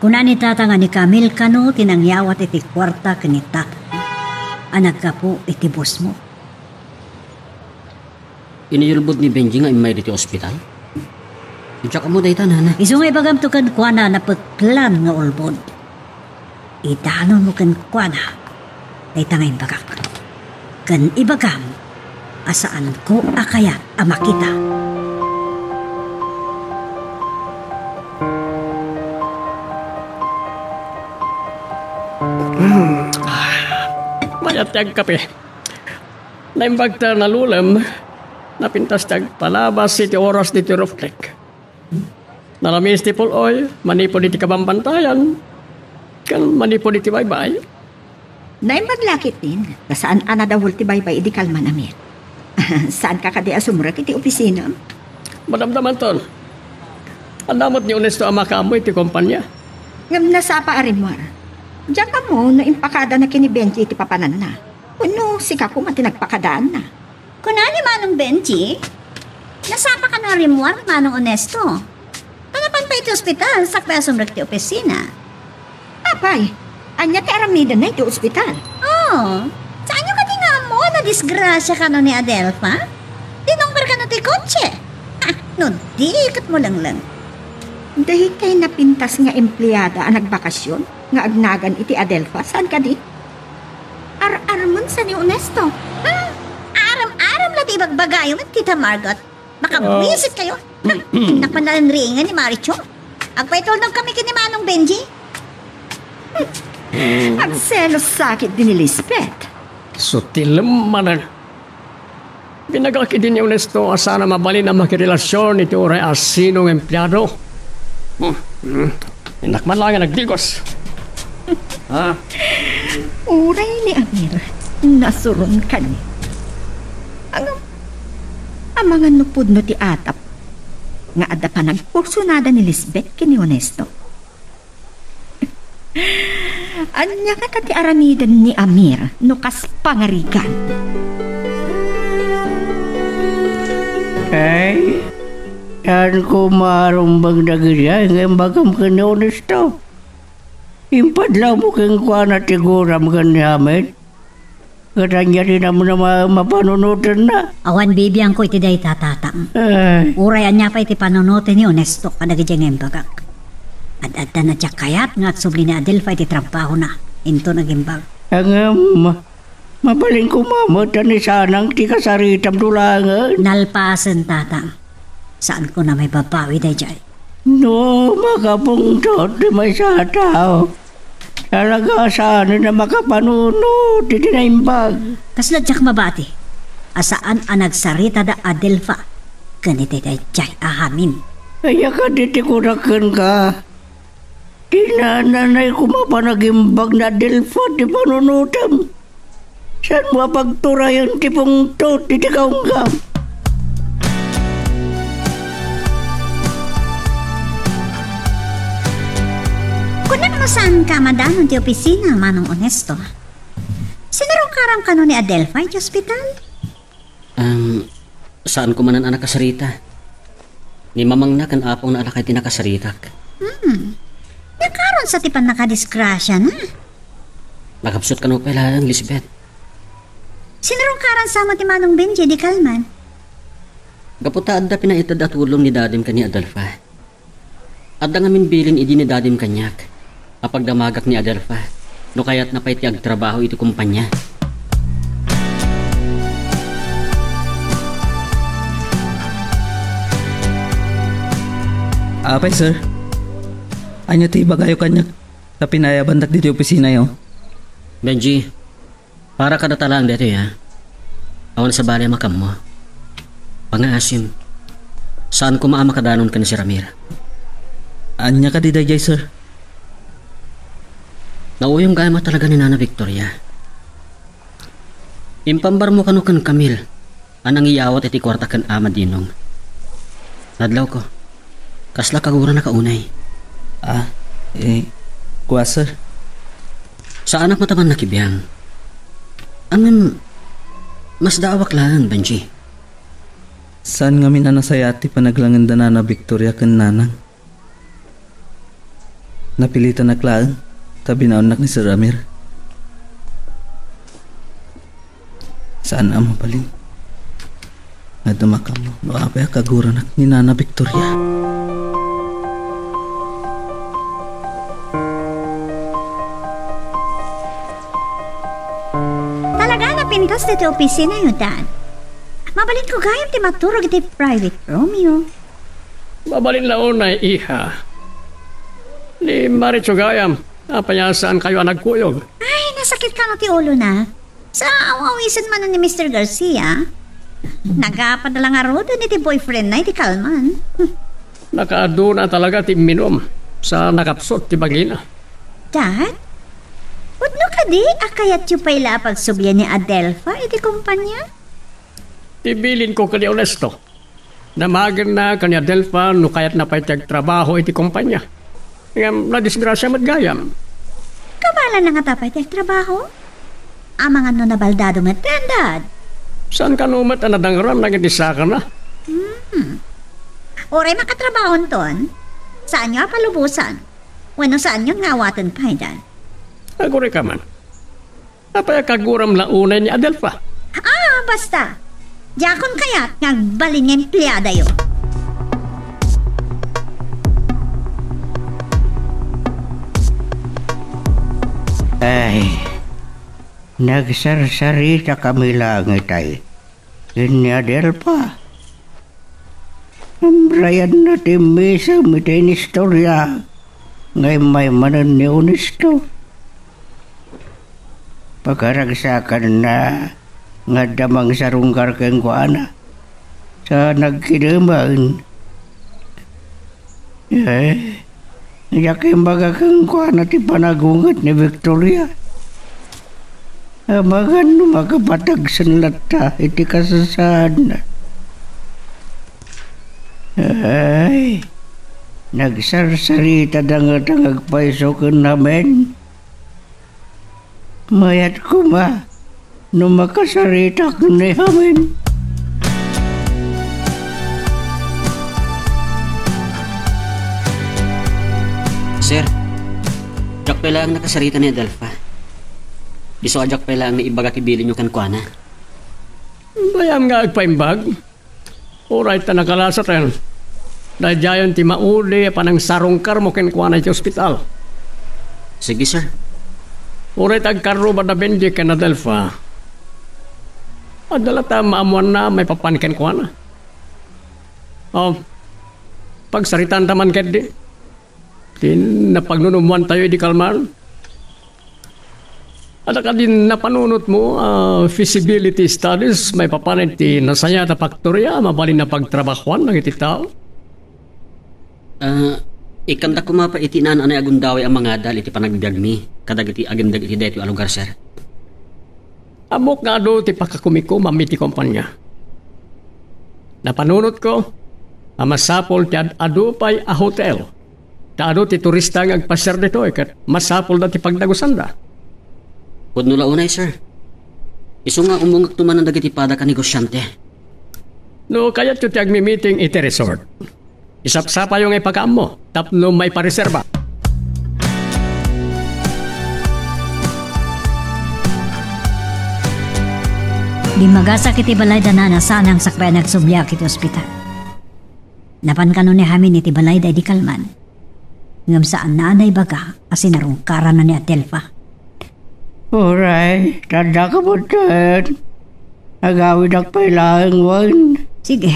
Kuna ni Tata nga ni Camille kano ti nangyawat iti kuarta ken ni Tata a naggapu iti busmo. Iniyulbod ni Benji nga immay ditoy ospital? Diak ammo dayta, nana. Isu nga ibagamto kenkuana a napeklan nga ulbod. Idanonmo kenkuana dayta nga imbagak. Ken ibagam a saanko a kayat a makita. Mayat ti agkape. Naimbag ta nalulem, napintas ti agpalabas iti oras ditoy roof deck. Nalamis ti pul-oy manipud iti kabambantayan, ken manipud iti baybay. Naimbag la ketdin, ta saan a nadawul ti baybay idi kalman, Amir. Saanka kadi a sumrek iti opisinam? Madamdamanton. Adda met ni Honesto a makaammo iti kompania. Ngem nasapa a rimmuar. Diak ammo no impakadana ken ni Benji iti papananna. Wenno sika koma ti nagpakadaanna. Kuna ni Manong Benji, nasapa kano a rimmuar ni Manong Onesto. Ta napan pay iti ospital, sakbay a sumrek ti opisina. Apay, ania ti aramidenna iti ospital? Oh, saanyo kadi nga ammo a nadisgrasia kano ni Adelfa? Dinumber kano ti kotse? Ha, no di, ket mo lengleng. Daytay napintas nga empleada a nagbakasyon nga agnagan iti Adelfa, saan kadi? Ar-armen sa ni Onesto. Hmm, aram-aram la ti ibagbagayo met, Tita Margot. Makabwisit kayo. Hmm, napanalanriingan ni Maricho. Agpaitulnog kami ken ni Manong Benji. Agselos sa ketdi ni Lisbeth. Sutilem manen. Binagak idi ni Onesto a saan a mabalin a makirelasion iti uray asino nga empleado. Hmm, hmm. Innak man laeng nga nagdigos. Ha? Uray ni Amir, nasuron kaniak. Ngem, amangan no pudno ti atap nga adda panagkursunada ni Lisbeth ken ni Onesto. Ania ngata ti aramiden ni Amir no kas pangarigan? Ay, saanko marumbeng dagidiay nga imbagam ken ni Onesto. Impadlawmo kenkuana ti guram ken ni Amir. Ket ania ti namnama mapanunotenna? Awan bibiangko iti dayta, Tatang. Ay. Uray ania pay ti panunoten ni Ernesto kadagiti nga imbagak. Ad-addan a diak kayat nga agsubli ni Adelfa iti trabahona, inton agimbag. Ngem, mabalin koma met a ni Sanang ti kasaritam laengen? Nalpasen, Tatang. Saanko a maibabawi daydiay. No makapungtot ti maysa a tao, talaga saanen a makapanunot iti naimbag. Kasla diak mabati a saan a nagsarita da Adelfa ken iti daydiay a amin. Ania kadi ti kunak kenka? Ti nananay koma panagimbag ni Adelfa ti panunotem. Saanmo a pagturayen ti pungtot iti kaunggam? Kunak no saanka a madanon ti opisina, Manong Ernesto. Sinarungkaram kano ni Adelfa iti ospital? Um, saanko manen a nakasarita. Ni mamangna ken apongna a lakay ti nakasaritak. Hmm. Nakaron sa ti pannakadisgrasiana. Nakapsut kano pay laeng, Lisbeth. Sinarungkaran sa met ni Manong Benji idi kalman? Gapu ta adda pinaited a tulong ni dadim ken ni Adelfa. Adda ngamin bilin idi ni dadim kaniak a pagdamagak ni Adelfa no kayatna pay ti agtrabaho iti kompania. Apay, sir? Ania ti ibagayo kaniak ta pinayabandak ditoy opisinayo? Benji, para kadata laeng daytoy, ha? Awan sabali a makammo. Pangngaasim, saan koma a makadanon ken ni Sir Amir. Ania kadi daydiay, sir? Nauyong gayam a talaga ni Nana Victoria. Impambarmo kano ken Camille a nangiyawat iti kuarta ken Ama Dinong. Nadlawko. Kasla kagurannaka unay. Ah, eh, kua, sir. Saanak met a mannakibiang. Ngem, masdaawak laeng, Benji. Saan ngamin a nasayaat ti panaglangen da Nana Victoria ken Nanang. Napilitanak laeng ta binaonnak ni Sir Amir. Saan a mabalin nga dumakam no apay a kaguranak ni Nana Victoria. Talaga a napintas ditoy opisinayo, Dad. Mabalinko gayam ti maturog iti private roomyo. Mabalin la unay, iha. Ni Maricho gayam, apay a saankayo a nagkuyog? Ay, nasakit kano ti ulona. Sa aw-awisen manen ni Mister Garcia, nagapad la ngaruden iti boyfriendna iti kalman. Nakaaduna talaga ti imminum sa nakapsut ti bagina. Dad, pudno kadi a kayatyo pay la a pagsublian ni Adelfa iti kompania? Ti bilinko ken ni Ernesto. Damagenna ken ni Adelfa no kayatna pay ti agtrabaho iti kompania. Ngem nadisgrasia met gayam. Kabaelanna ngata pay ti agtrabaho? Amangan no nabaldado met, Dad. Saan kano met a nadangeran dagiti sakana? Hmm. Uray makatrabahonton, saanyo a palubosan? Wenno saanyon nga awaten pay, Dad? Agurayka man. Apay a kaguram la unay ni Adelfa? Ah, basta. Diakon kayat nga agbalin nga empleadayo. Ay, nagsarsaritakami laeng itay ken ni Adelfa. Imrayanna ti misem iti inistoria nga immay manen ni Ernesto. Pagaragsakanna nga adda mangsarungkar kenkuana sa nagkidemen. Eh, diak imbaga kenkuana ti panagunget ni Victoria. Amangan no makapatagsen latta iti kasasaadna. Ay, nagsarsarita da ngata nga agpayso ken amin. Mayat koma no makasaritak ni amin. Sir, diak pay laeng nakasarita ni Adelfa. Isu a diak pay laeng naibaga ti bilinyo kenkuana. Bayam nga agpaimbag. Uray ta nakalasaten. Daydiayen ti maudi a panangsarungkarmo kenkuana iti ospital. Sige, sir. Uray ta agkarrubada Benji ken Adelfa. Adda latta maammoanna maipapan kenkuana. O, pagsaritaan ta man ketdi ti napagnunummoantayo idi kalman. Adda kadi napanunotmo a feasibility studies maipapan iti nasayaat a faktoria a mabalin a pagtrabahoan dagiti tao? Ah, ikkanda koma pay iti naan-anay a gundaway a mangadal iti panagbiagmi kadagiti agindeg iti daytoy a lugar, sir. Ammok nga adu ti pakakumikumaam iti kompania. Napanunotko a masapul ti ad-adu pay a hotel. Ta adu ti turista nga agpasiar ditoy ket masapulda ti pagdagusanda. Pudno la unay, sir. Isu nga umungekto manen dagiti pada ken negosiante. No kayatyo ti agmi-meeting iti resort, isapsapayo nga ipakaammo tapno maipareserba. Dimmagasak iti balay da Nana Sanang sakbay a nagsubliak iti ospital. Napan kano ni Jamin iti balayda idi kalman. Ngem saanna a naibaga a sinarungkaranna ni Adelfa. Uray, ta adda ka met ket. Agawidak pay laeng wen. Sige.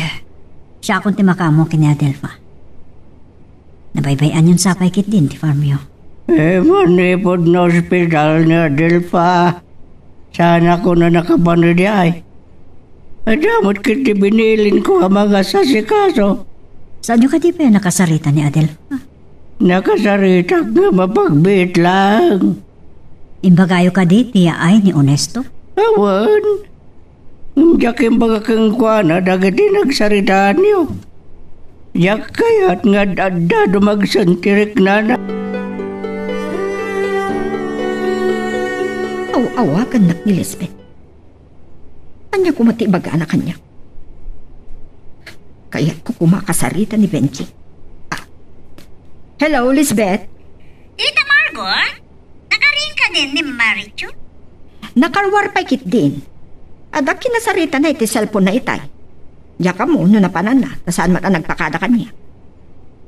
Siakon ti makaammo ken ni Adelfa. Nabaybay-anyon sa pay ketdin ti farmyo. Eh, manipud no ospital ni Adelfa. Saan a kuna nakapan idi ay? Adda met ketdi binilinko a mangasasikaso. Saanyo kadi pay a nakasarita ni Adelfa? Nakasaritak nga mapagbiit laeng. Imbagayo kadi ti yaay ni Honesto? Awan. Ngem diak imbaga kenkuana dagiti nagsaritaanyo. Diak kayat nga ad-adda dumagsen ti riknana. Aw-awagannak ni Lisbeth. Ania koma ti ibagana kaniak? Kayatko koma a kasarita ni Benji. Ah. Hello, Lisbeth? Tita Margot? Nakarin kadin ni Marichu? Nakaruar pay ketdin. Adda kinasaritana iti cellphone-na itay. Diak ammo no napananna, ta saan met a nagpakada kaniak.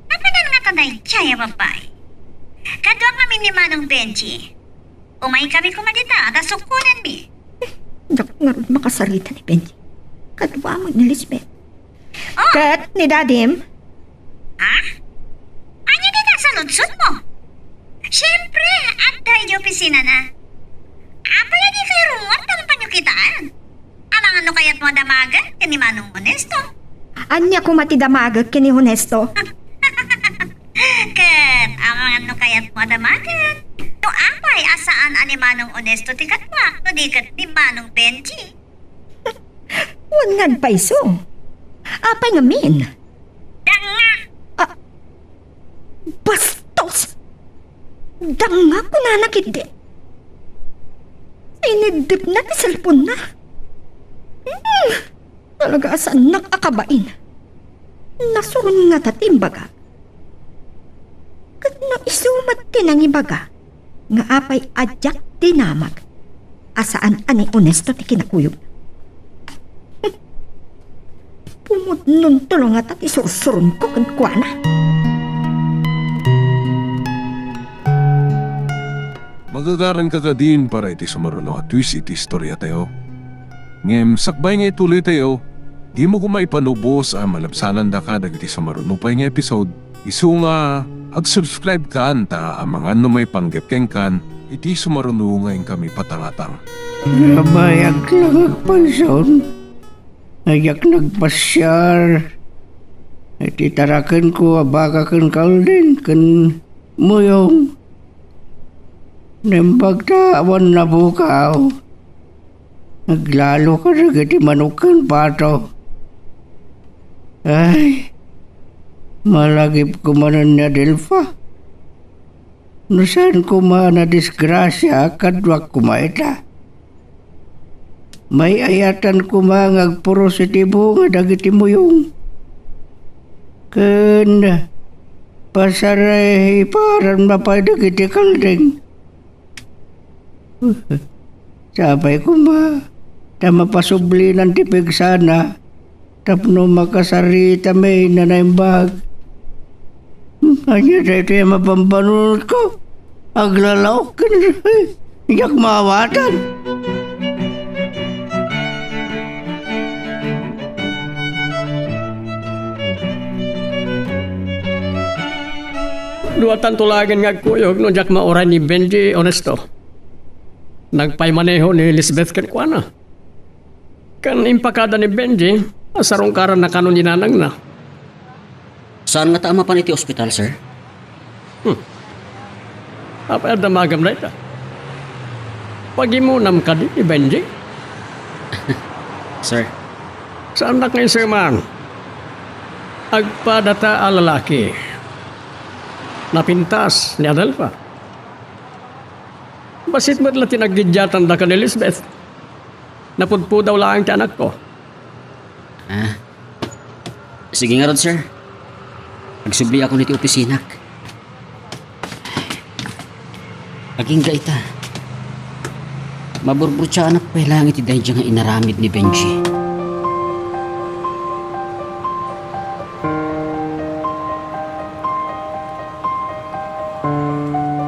Napanan ngata daydiay a babai? Kaduak ngamin ni Manong Benji. Umaykami koma dita, ta sukkonenmi. Diak ngarud makasarita ni Benji. Kaduak met ni Lisbeth. Oh! Ket ni Dadim? Ha? Ania dita saludsodmo? Siempre, adda iti opisinana. Apay a dikayo rummuar ta mapanyo kitaan? Amangan no kayatmo a damagen ken ni Manong Honesto. Ania koma ti damagek ken ni Honesto? Ket amangan no kayatmo a damagen. No apay a saan a ni Manong Honesto ti kaduak, no di ket ni Manong Benji. Wen nga agpayso. Apay ngamin? Danga! Ah, bastos! Danga kunana ketdi. Siniddipna ti cellphone-na. Hmm, talaga a saannak a kabain. Nasuron ngata ti imbagak. Ket no isu met ti nangibaga nga apay a diak dinamag a saan a ni Honesto ti kinakuyog. Pumudnonto la ngata ti sursuronko kenkuana. Magagaranka kadin para iti sumaruno a twist iti istoriatayo. Ngem sakbay nga ituloytayo, dimo koma ipanubos a malabsanandaka dagiti sumaruno pay nga episode, isu nga ag-subscribe kan ta amangan no maipanggep kenkan iti sumaruno nga inkami patangatang. Nabayag lang agpayson, nga diak nagpasiar iti tarakenko a baka ken kalding ken muyong. Naimbag ta awan nabukaw. Naglalo kadagiti manok ken pato. Ay, malagipko manen ni Adelfa. No saan koma a nadisgrasia, kaduak koma ita. May-ayatan koma nga agpuros iti bunga dagiti muyong. Ken pasariparanna pay dagiti kalding. Sapay koma, ta mapasublinan ti pigsana, tapno makasarita met a naimbag. Hmm, ania daytoy a mapampanunotko? Aglalaok ken, ay, diak maawatan. Duatanto laengen nga agkuyog no diak mauray ni Benji, Onesto. Nagpaymaneho ni Lisbeth kenkuana. Ken impakada ni Benji a sarungkaranna kano ni nanangna. Saan ngata a mapan iti ospital, sir? Hmm. Apay a damagam dayta? Pagimonam kadi ni Benji? Sir. Saannak nga iserman. Agpadata a lalaki. Napintas ni Adelfa. Bassit met la ti naggiddiatanda ken ni Lisbeth. Napudpudaw laeng ti anakko. Ah. Sige ngarud, sir. Agsubliakon iti opisinak. Agingga ita. Maburburtiaanak pay laeng iti daydiay nga inaramid ni Benji.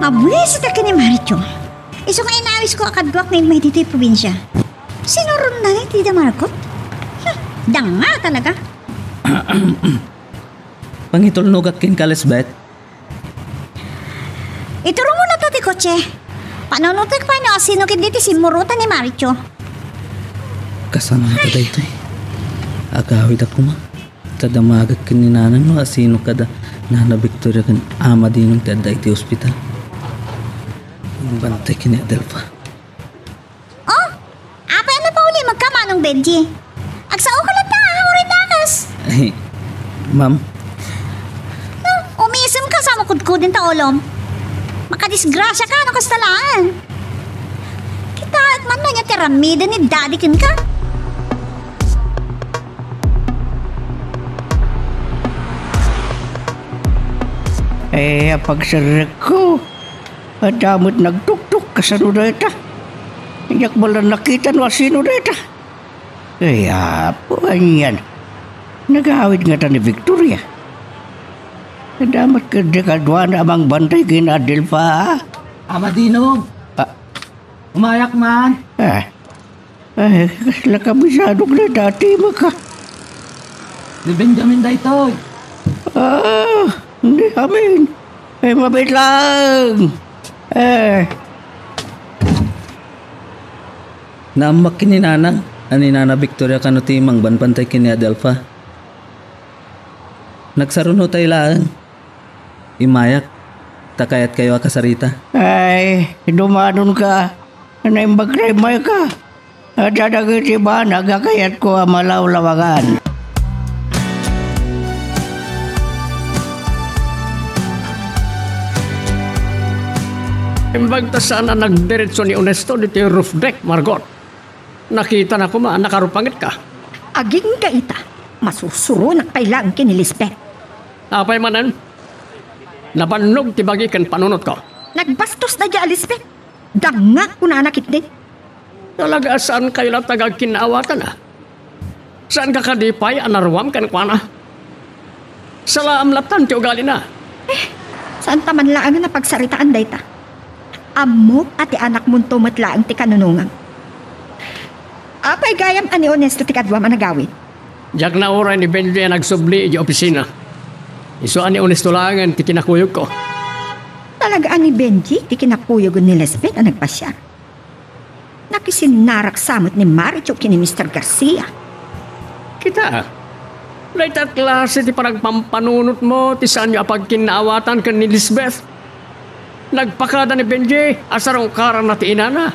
Mabuisit a ken ni Maricho. Isu nga inawisko a kaduak nga immay ditoy probinsia. Sinuronna ni ti da Margot? Hmm, danga talaga. Pangitulnogak kenka, Lisbeth. Ituronmo na ta ti kotse. Panunotek pay no asino ketdi ti simmurotan ni Maricho. Kasano ta daytoy? Agawidak koma. Ta damagak ken ni nanang no asino kada Nana Victoria ken Ama Dinong ti adda iti ospital. Bantay ken ni Adelfa. Oh, apay a napauli met ka, Manong Benji? Agsao ka latta, uray dakas. Ay, ma'am. Hmm, umisem ka sa makudkuden ta ulom. Makadisgrasia ka no kasta laeng. Kitaek man no ania ti aramiden ni Daddy kenka. Eh, apagserrekko. Adda met nagtuktok kasano dayta. Diak man la nakita no asino dayta. Ay, Apo, anian. Nagawid ngata ni Victoria. Adda met ketdi kaduana a mangbantay ken Adelfa. Ama Dinong. Ah. Umayak man. Ah. Ay, kasla kabisado nga dati maka. Ni Benjamin daytoy. Ah, ni amin. Ay, mabit lang. Eh. Naammak ken ni Nanang, a ni Nana Victoria kano ti mangbantay ken ni Adelfa. Nagsarunotay laeng. Immayak, ta kayatkayo a kasarita. Ay, dumanon ka. Naimbag ta immay ka. Adda dagiti banag a kayatko a malawlawangan. Imbag ta saan a nagdiretso ni Onesto ditoy roof deck, Margot. Nakitana koma a nakarupangetka. Agingga ita, masusuronak pay laeng ken ni Lisbeth. Apay manen? Nabannog ti bagi ken panunotko. Nagbastos daydiay a Lisbeth. Danga, kunana ketdi. Talaga a saankayo latta nga agkinnaawatan, a? Saanka kadi pay a naruam kenkuana? Salaam lattan ti ugalina. Eh, saanta man laeng a pagsaritaan dayta. Ammok a ti anakmonto met laeng ti kanunongam. Apay gayam a ni Onesto ti kaduam a nagawid? Diak nauray ni Benji a nagsubli idiay opisina. Isu a ni Onesto laengen ti kinakuyogko. Talaga a ni Benji ti kinakuyogen ni Lisbeth a nagpasiar? Nakisinnarak sa met ni Maricho ken ni Mister Garcia. Kita, dayta a klase ti panagpampanunotmo ti saanyo a pagkinnaawatan ken ni Lisbeth. Nagpakada ni Benji a sarungkaranna ti inana.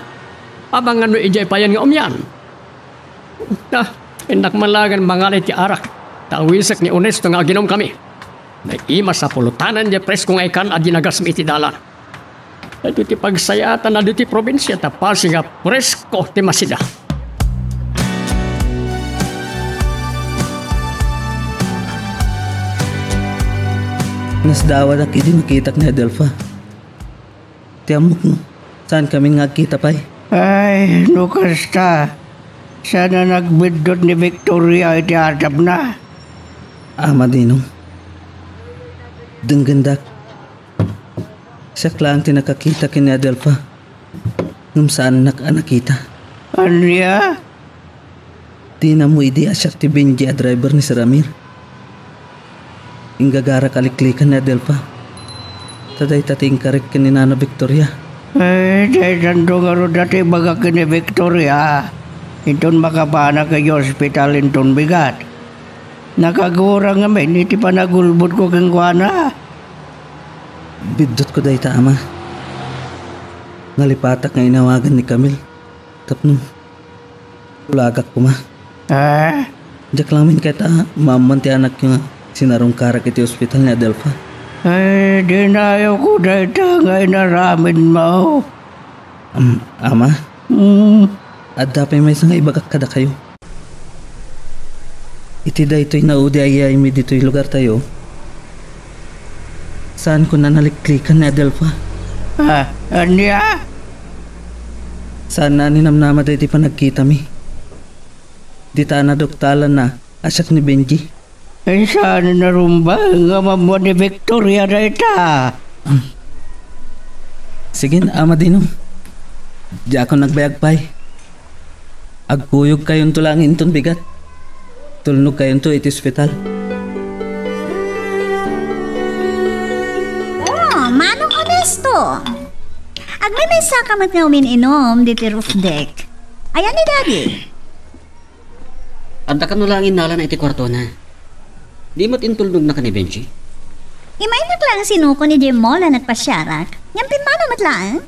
Amangan no idiay payen nga umian. Ah, innak man laengen mangan iti arak, ta awisek ni Onesto nga aginumkami. Naimas a pulutanna diay presko nga ikan a dinagasmi iti dalan. Daytoy ti pagsayaatna ditoy probinsia ta pasen nga presko ti masida. Nasdaawanak idi nakitak ni Adelfa. Ti ammok no, saankami nga agkita pay. Ay, no kasta, saan a nagbiddut ni Victoria iti adapna? Ama Dino, denggendak. Siak laeng ti nakakita ken ni Adelfa, ngem saannak a nakita. Ania? Dina ammo idi a siak ti Benji a driver ni Sir Amir. Inggagarak a liklikan ni Adelfa. Ta dayta ti inkarek ken ni Nana Victoria. Eh, daytanto ngarud a ti ibagak ken ni Victoria. Inton makapanak idiay ospital inton bigat. Nakagurang ngamin iti panagulbodko kenkuana. Biddutko dayta, Ama. Nalipatak nga inawagan ni Camille tapno tulagak koma. Ah? Diak laeng ket a maammoan ti anakyo nga sinarungkarak iti ospital ni Adelfa. Ay, dinayawko dayta nga inaramidmo. Am-, Ama? Hmm. Adda pay maysa nga ibagak kadakayo. Iti daytoy naudi a yaaymi ditoy lugartayo, saanko a naliklikan ni Adelfa. Ah, ania? Saanna a ninamnama daydi panagkitami. Dita a naduktalanna a siak ni Benji. Ay, saan a narumba nga maammoan ni Victoria dayta? Sige, Ama Dino. Diakon agbayag pay. Agkuyogkayonto laeng inton bigat. Tulnogkayonto iti ospital. Oh, Manong Onesto! Agmaymaysaka met nga umin-inom ditoy roof deck. Ayan ni Daddy? Adda kano laeng innalana iti kuartona. Di met intulnogna ken ni Benji? Imaynak laeng sinuko idiay mall a nagpasiarak, ngem pimmanaw met laeng.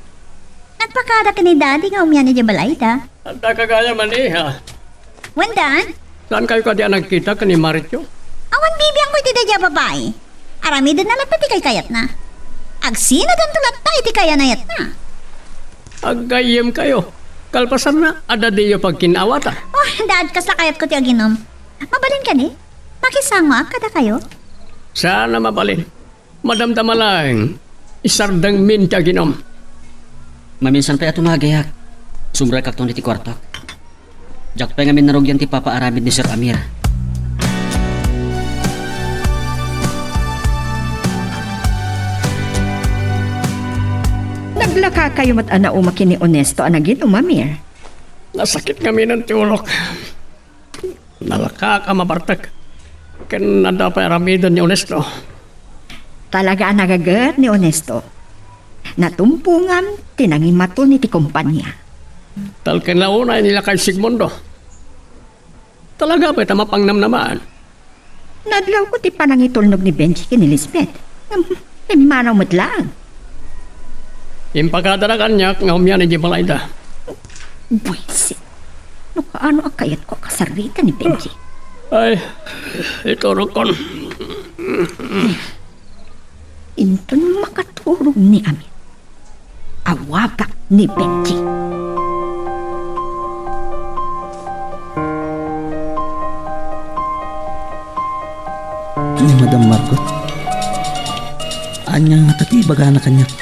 Nagpakada ken ni Daddy nga umian idiay balayda. Adda ka gayam a, ha? Wen, Dad? Saankayo kadi a nagkita ken ni Maritio? Awan bibiangko iti daydiay a babai. Aramidenna latta ti kaykayatna. Agsinaganto latta iti kayanayatna. Aggayyemkayo. Kalpasanna, adda diyo pagkin-awatan. Oh, Dad, kasla kayatko ti aginom. Mabalin kadi? Makisangoak kadakayo? Saan a mabalin. Madamdama laeng, isardengmin ti aginom. Maminsan pay a tumagayak, sumrekakton iti kuartok. Diak pay ngamin narugian ti ipapaaramid ni Sir Amir. Naglakakayo met a nauma ken ni Onesto a naginom, Amir? Nasakit ngaminen ti ulok. Nalakaak a mabartek. Ken adda pay aramiden ni Onesto. Talaga a nagaget ni Onesto. Natumpongam ti nangimaton iti kompania. Talken la unay ni lakay Sigmundo. Talaga pay ta mapangnamnamaan. Nadlawko ti panangitulnog ni Benji ken ni Lisbeth. Ngem pimmanaw met laeng. Impakadana kaniak nga umian idiay balayda. Buisit. No kaano a kayatko a kasarita ni Benji. Ay, iturogkon. Inton makaturog ni Amir, awagak ni Benji. Ni Madam Margot. Ania ngata ti ibagana kaniak?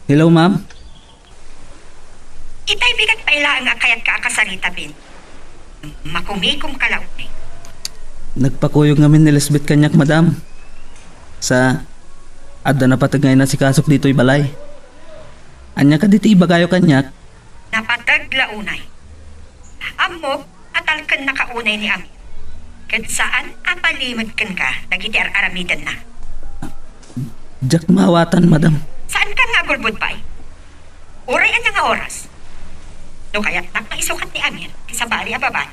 Hello, ma'am. Itay bigat pay laeng a kayatka a kasarita, Ben. Makumikom ka la unay. Nagpakuyog ngamin ni Lisbeth kaniak, madam. Sa, adda napateg nga inasikasok ditoy balay. Ania kadi ti ibagayo kaniak? Napateg la unay. Ammok a talkennaka unay ni Amir. Ket saan a palimed kenka dagiti ar-aramidenna. Diak maawatan, madam. Saankan nga agulbod pay? Uray ania nga oras? No kayatnak nga isukat ni Amir ti sabali a babai,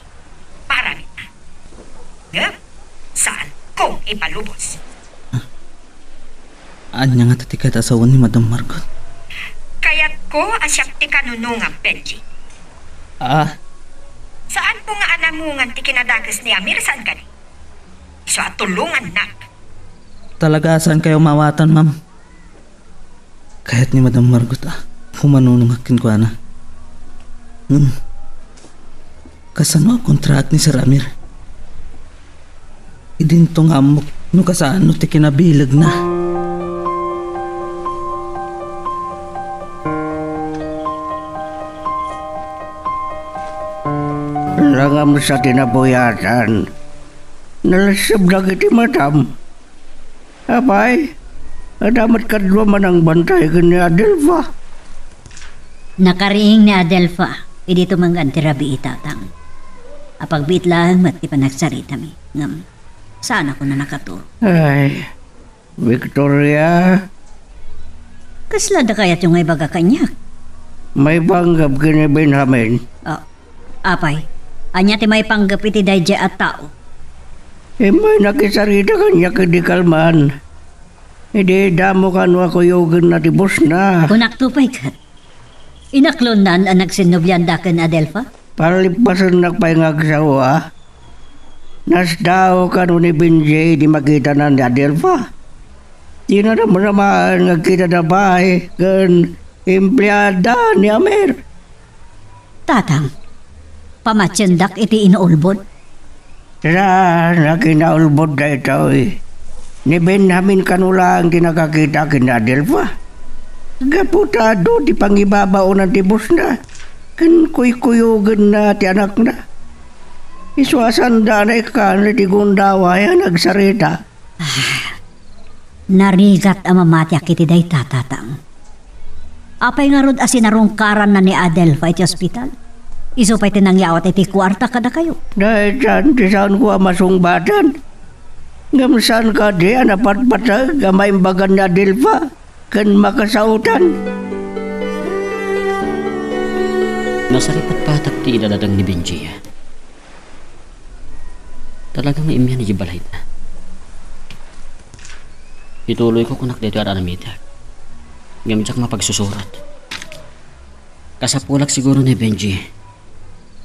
paaramidna. Ngem, saan kong ipalubos. Ania ngata ti kayat a sawen ni Madam Margot? Kayatko a siak ti kanunongam, Benji. Ah? Saanko nga anamongan ti kinadakes ni Amir, saan kadi? Isu a tulongannak. Talaga a saankayo maawatan, ma'am. Kayat ni Madam Margot a pumanunongak kenkuana. Hmm. Kasano a kontraak ni Sir Amir? Idinto nga ammok no kasano ti kinabilegna. Am sa tinapuyatan. Nalessebda iti matam. Apay, adda met kadua manangbantay ken ni Adelfa. Nakariing ni Adelfa idi tumengngad ti rabii, Tatang. Apagbiit laeng met ti panagsaritami, ngem saanakon a nakaturo. Ay, Victoria. Kasla da kayatyo nga ibaga kaniak? Maipanggep ken ni Benjamin. Ah, apay, ania ti maipanggep iti daydiay a tao? Immay nakisarita kaniak idi kalman. Idi damo kano a kuyogenna ti busna. Kunakto pay ket, inaklonnan a nagsinnublianda ken Adelfa? Palippasennak pay nga agsao a. Nasdaaw kano ni Benji idi makitana ni Adelfa. Dina namnamaen nga agkitada pay ken empleada ni Amir. Tatang, pamatiendak iti inaulbod. Saan a kinaulbod daytoy? Ni Benjamin kano laeng ti nakakita ken ni Adelfa. Gapu ta adu ti pangibabaonan ti busna ken kuykuyogenna ti anakna. Isu a sanda a naikkan iti gundaway a nagsarita. Ah, narigat a mamatiak iti dayta, Tatang. Apay ngarud a sinarungkaranna ni Adelfa iti ospital? Isu pay ti nangyawat iti kuarta kadakayo. Daytan ti saanko a masungbaten. Ngem saan kadi a napatpateg a maimbagan ni Adelfa ken makasaotan? Nasaripatpatak ti idadadang ni Benji. Talaga nga immian idiay balayna. Ituloyko kunak daytoy ar-aramidek. Ngem diak mapagsusurot. Kasapulak siguro ni Benji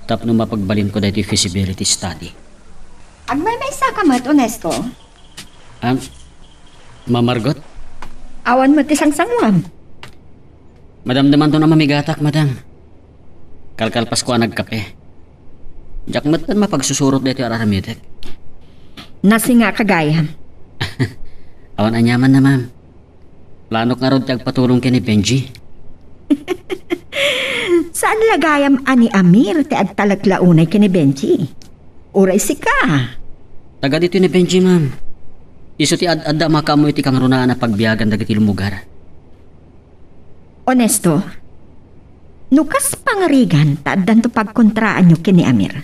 tapno mapagbalinko daytoy feasibility study. Agmaymaysaka met, Onesto? Am, Ma'am Margot? Awan met ti sangsanguam. Madamdamanton a mamigatak, madam. Kalkalpasko a nagkape. Diak metten mapagsusurot daytoy ar-aramidek. Nasingaka gayam. Awan aniamanna, ma'am. Planok ngarud ti agpatulong ken ni Benji. Saan la gayam a ni Amir ti agtalek la unay ken ni Benji? Uray sika? Taga ditoy ni Benji, ma'am. Isu ti ad-adda a makaammo iti kangrunaan a pagbiagan dagiti lumugar. Onesto, no kas pangarigan ta addanto pagkontraanyo ken ni Amir,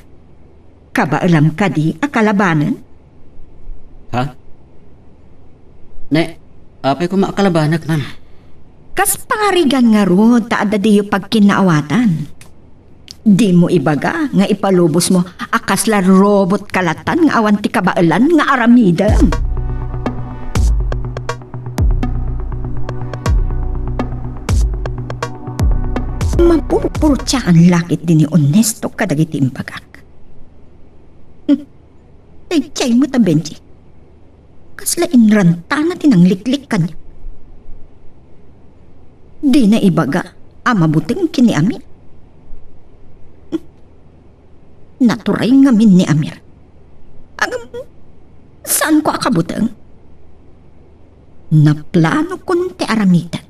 kabaelam kadi a kalabanen? Ha? Ne, apay koma a kalabanek, ma'am? Kas pangarigan ngarud ta adda diyo pagkinnaawatan. Dimo ibaga nga ipalubosmo a kasla robot ka latan nga awan ti kabaelan nga aramidem. Mapurpurtiaan la ketdi ni Onesto kadagiti imbagak. Hmm. Daydiay met a Benji. Kasla inrantana ti nangliklik kaniak. Dina ibaga a mabuteng ken ni Amir. Naturay ngamin ni Amir. Agam, saanko a kabuteng? Naplanokon ti aramidek.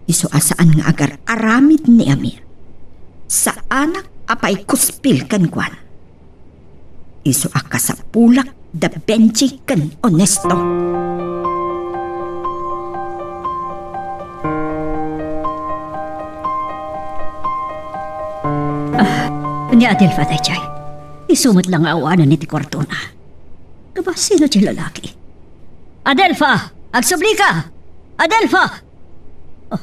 Isu a saan nga agar-aramid ni Amir, saanak a paikuspil kenkuana. Isu a kasapulak da Benji ken Onesto. Ah, ni Adelfa daydiay. Isu met la nga awanen iti kuartona. Kabasino ti lalaki? Adelfa! Agsublika! Adelfa! Oh,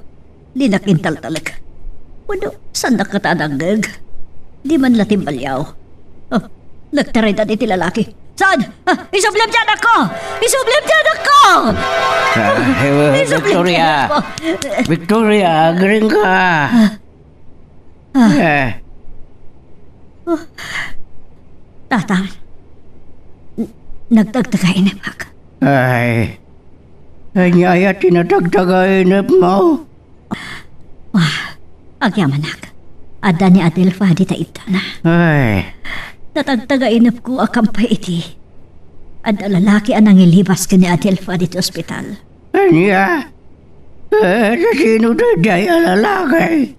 dinak intaltalek. Wenno, saandak kata a nangngeg? Di man la timbaliaw. Oh, nagtaraydan iti lalaki. Saan? Ah, isublem ti anakko! Isublem ti anakko! Ah, eh, Isublem ti Victoria! Anakko! Victoria, agring ka! Ah. Eh. Oh. Tatang, n-, nagtagtagainepka. Ay, ania aya ti natagtagainepmo? Ah, agyamanak. Adda ni Adelfa dita ibtana. Ay. Natagtagainepko a kampay iti adda lalaki a nangilibas ken ni Adelfa diti ospital. Ania? Eh, sasino daydiay a lalaki?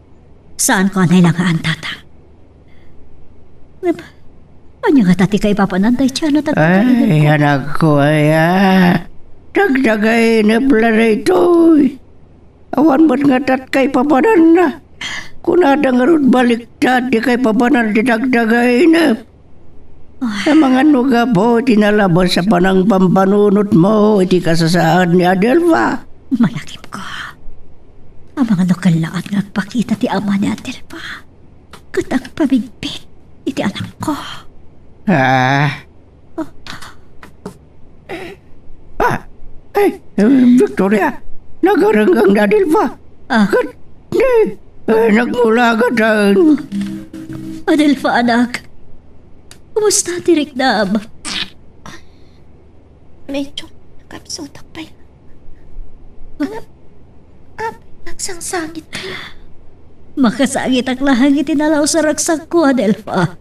Saanko a nailangaan, Tatang. Ngem, ania ngata ti kaipapanan dayta a natagtagainepko? Ay, anakko aya, tagtagainep la daytoy. Awan met ngata ti kaipapananna. Kunada ngarud baliktad ti kaipapanan ti tagtagainep. Ay. Amangan no gapu iti nalabes a panangpampanunotmo iti kasasaad ni Adelfa. Malagipko. Amangan no kallaat nga agpakita ti ama ni Adelfa ket agpabigpig iti anakko. Ah. Ah, ay, Victoria, nagarenggang ni Adelfa. Ah. Ket, eh, eh, nagmulagatan. Adelfa, anak. Kumusta ti riknam? Medyo nakapsutak pay. Ano? Apay, nagsangsangit kayo? Makasangitak laeng iti nalaus a ragsakko, Adelfa.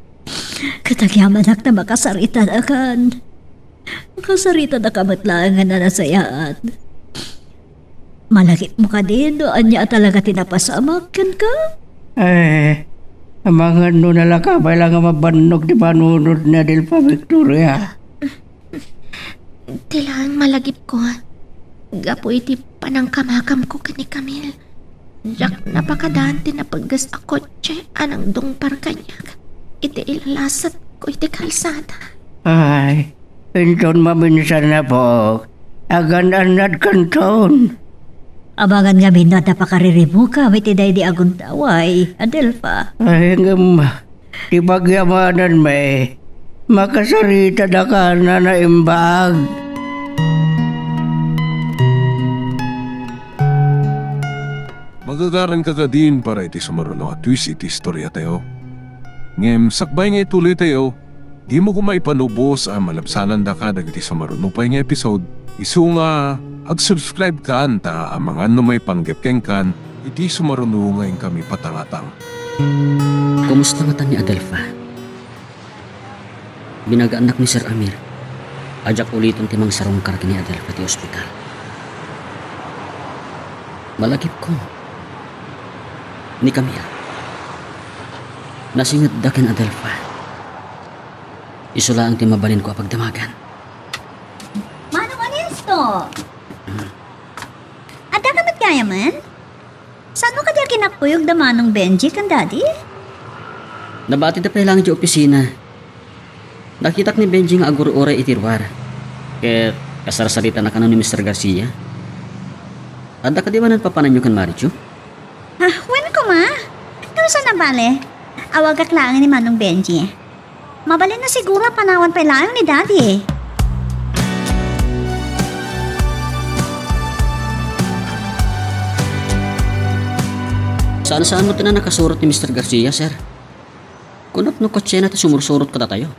Ket agyamanak ta makasarita dakan. Makasarita daka met laeng a nasayaat. Malagipmo kadi no ania a talaga ti napasamak kenka? Eh, amangan no nalaka pay la nga mabannog ti panunot ni Adelfa, Victoria. Ti laeng malagipko, gapu iti panangkamakamko ken ni Camille. Diak napakadaan ti napegges a kotse a nangdungpar kaniak iti ilalasatko iti kalsada. Ay, inton maminsan, apok, agan-annadkanton. Amangan ngamin no adda pakaririmukam iti daydi a gundaway, Adelfa. Ay, ngem, ti pagyamananmi, makasarita daka a naimbag. Magagaranka kadin para iti sumaruno a twist iti istoriatayo. Ngem sakbay nga ituloytayo, dimo koma ipanubos a malabsanandaka dagiti sumaruno pay nga episode, isu nga ag-subscribe kan ta amangan no maipanggep kenkan iti sumaruno nga inkami patangatang. Kumusta ngata ni Adelfa? Binagaannak ni Sir Amir a diak uliton ti mangsarungkar ken ni Adelfa iti ospital. Malagipko, ni Camille, nasingedda ken Adelfa. Isu laeng ti mabalinko a pagdamagan. Manong Ernesto! Hmm. Addaka met gayamen? Saanmo kadi a kinakuyog da Manong Benji ken Daddy? Nabatida pay laeng idiay opisina. Nakitak ni Benji nga agur-uray iti ruar, ket kasarsaritana kano ni Mister Garcia. Adda kadi manen papananyo ken Marichu? Ah, wen koma. Ngem saan a bale, awagak laeng ni Manong Benji. Mabalin a siguro a panawan pay laeng ni Daddy. Saan-saan met ti nakasurot ni Mister Garcia, sir? Kunat no kotsena ti sumursurot kadatayo?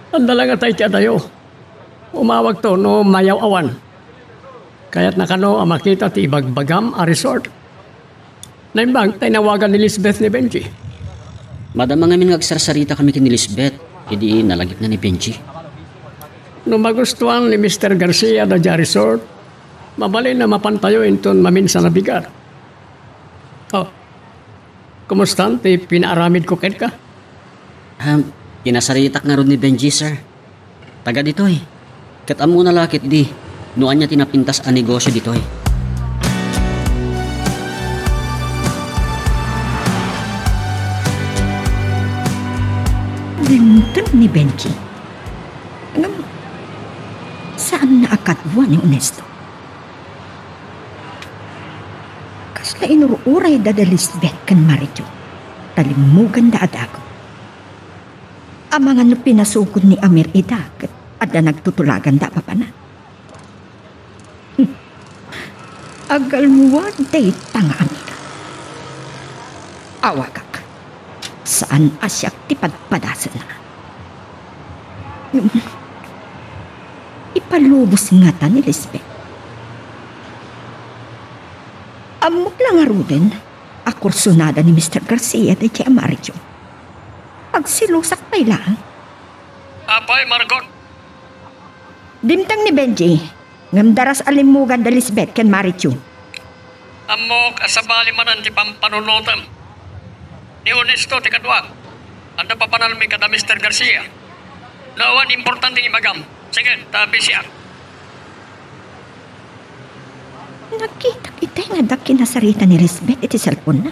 Adda la ngata iti adayo. Umawagto no mayaw-awan. Kayatna kano a makita ti ibagbagam a resort? Naimbag ta inawagan ni Lisbeth ni Benji. Madama ngamin nga agsarsaritami ken ni Lisbeth idi nalagipna ni Benji. No magustuan ni Mister Garcia daydiay a resort, mabalin a mapantayo inton maminsan a bigar. Oh, kumustan ti pinaaramidko kenka? Ham, kinasaritak ngarud ni Benji, sir. Taga ditoy. Ket ammona la ketdi no ania ti napintas a negosyo ditoy. Dimteng ni Benji. Ngem, saanna a kadua ni Ernesto. Kasla inur-urayda da Lisbeth ken Marichu, ta limmuganda a dagus. Amangan no pinasukod ni Amir ida ket adda nagtutulaganda a papanan. Hmm. Agalwad dayta nga amiga. Awagak. Saan a siak ti padpadasenna. Ipalubos ngata ni Lisbeth. Ammok la ngaruden a kursunada ni Mister Garcia daydiay a Marichu. Agsilosak pay laeng. Apay, Margot? Dimteng ni Benji, ngem daras a limmuganda Lisbeth ken Marichu. Ammok a sabali manen ti pampanunotem. Ni Ernesto ti kaduak. Adda papananmi kada Mister Garcia. No awan importante nga ibagam. Sige, ta busy ak. Nakitak itay nga adda kinasarita ni Lisbeth iti cellphone-na.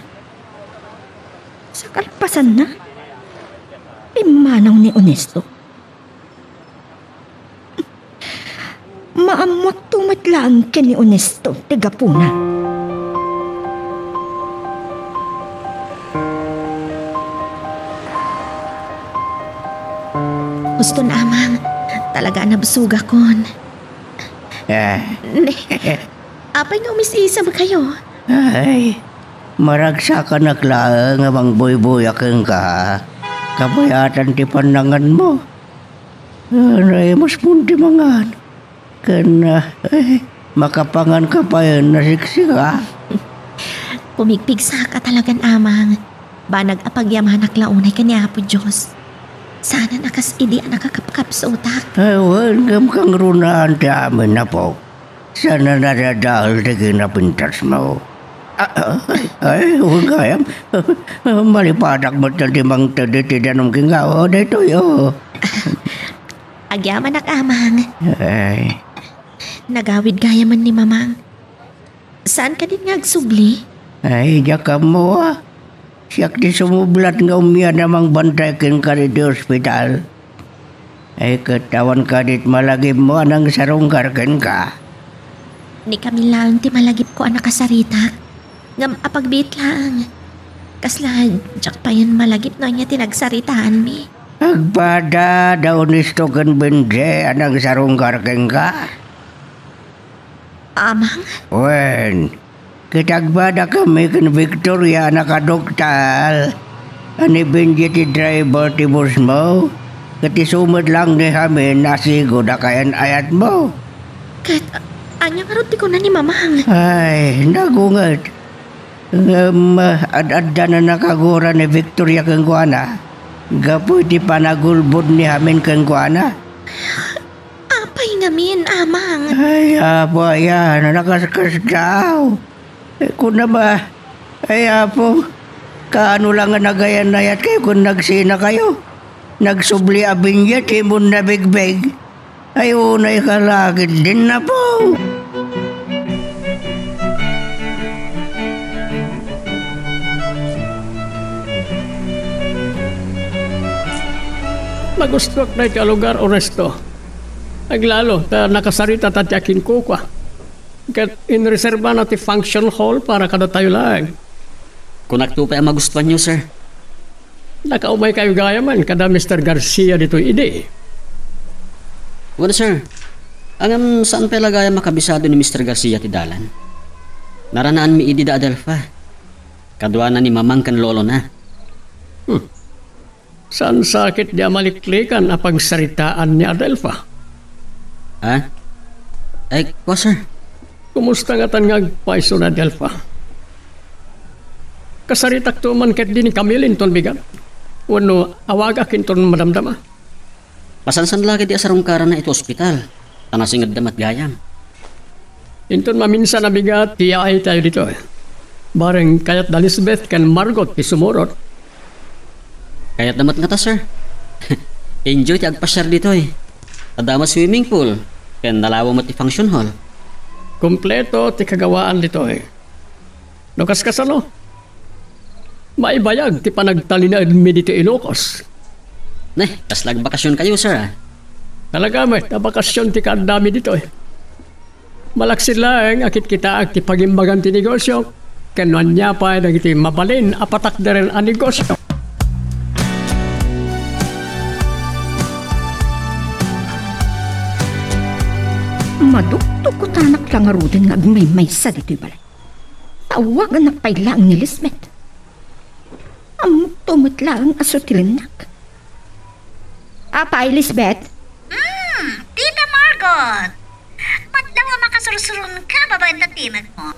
Sa kalpasanna, pimmanaw ni Honesto. Maammoakto met laeng ken ni Honesto ti gapuna. Huston, Amang. Talaga a nabsogakon. Ah. Ne, apay nga umis-isem kayo? Ay, maragsakanak laeng a mangbuybuya kenka. Kabayatan ti pannanganmo. Ay, mas punti mangan. Ken, ah, ay, makapangan ka pay a nasiksika. Pumigpigsak a talagan, Amang. Banag a pagyamanak la unay ken ni Apo Dios. Saanen a kas idi a nakakapkapsutak. Ay, wen, ngem kangrunaan ti amin, apo. Saan a nadadael ti kinapintasmo? Ah, ah, ay, wen gayam. Malipatak met ti mangted iti danum ken gawa daytoy, oh. Agyamanak, Amang. Ay. Nagawid gayamen ni Mamang. Saan kadin nga agsubli? Ay, diak ammo, ah. Siak ti sumublat nga umian a mangbantay kenka ditoy ospital. Ay, ket awan kadit malagipmo a nangsarungkar kenka? Ni Camila ti malagipko a nakasaritak. Ngem apagbiit laeng. Kasla, diak payen malagip no ania ti nagsaritaanmi. Agpada da Honesto ken Benji a nangsarungkar kenka? Amang? Wen, ket agpada kami ken Victoria a nakaduktal. A ni Benji ti driver ti busmo, ket isu met laeng ni Hamin a sigud a kayan-ayatmo. Ket, ania ngarud ti kuna ni Mamang? Ay, nagunget. Ngem, ad-addan a nakagura ni Victoria kenkuana, gapu iti panagulbod ni Hamin kenkuana. Apay ngamin, Amang? Ay, Apo, ayan, nakaskas daw. Eh, kuna ba? Ay, Apo, kaano lang nga nagayan-ayat kayo kun nagsina kayo? Nagsubli a binyet, imon nabigbig. Ay, unay ka lakit din, Apo. Magustuak dayta a lugar, Honesto. Aglalo ta nakasarita ta ti akinkukua. Ket inreserba na ti function hall para kadatayo laeng. Kunakto pay a magustuanyo, sir. Nakaumay kayo gayamen kada Mister Garcia ditoy idi. Wen, sir. Ngem saan pay la gayam makabisado ni Mister Garcia ti dalan. Naranaanmi idi da Adelfa. Kaduana ni mamang ken lolona. Hmm. Saan sakit di a maliklikan a pagsaritaan ni Adelfa? Ha? Ay, kua, sir. Kumusta ngatan nga agpayso ni Adelfa? Kasaritakto man ketdi ni Camille inton bigat? Wenno awagak inton madamdama? Masansan la ketdi a sarungkaranna iti ospital, ta nasingedda met gayam. Inton maminsan a bigat ti yaaytayo ditoy. Bareng kayat da Lisbeth ken Margot ti sumurot. Kayatda met ngata, sir. Enjoy ti agpasiar ditoy. Adda met swimming pool, ken nalawa met ti function hall. Kompleto ti kagawaan ditoy. No kaskasano, maibayag ti panagtalinaedmi ditoy Ilocos. Ne, kasla agbakasyon kayo, sir, ah. Talaga met a bakasyon ti kaaddami ditoy. Malaksid laeng a kitkitaak ti pagimbagan ti negosio, ken no ania pay dagiti mabalin a patakderen a negosio. Madukdukkotanak la ngaruden nga agmaymaysa ditoy balay. Awaganak pay laeng ni Lisbeth. Ammokto met laeng a sutilennak. Apay, Lisbeth? Hmm, Tita Margot! Madlaw a makasursuronka babaen ta timekmo.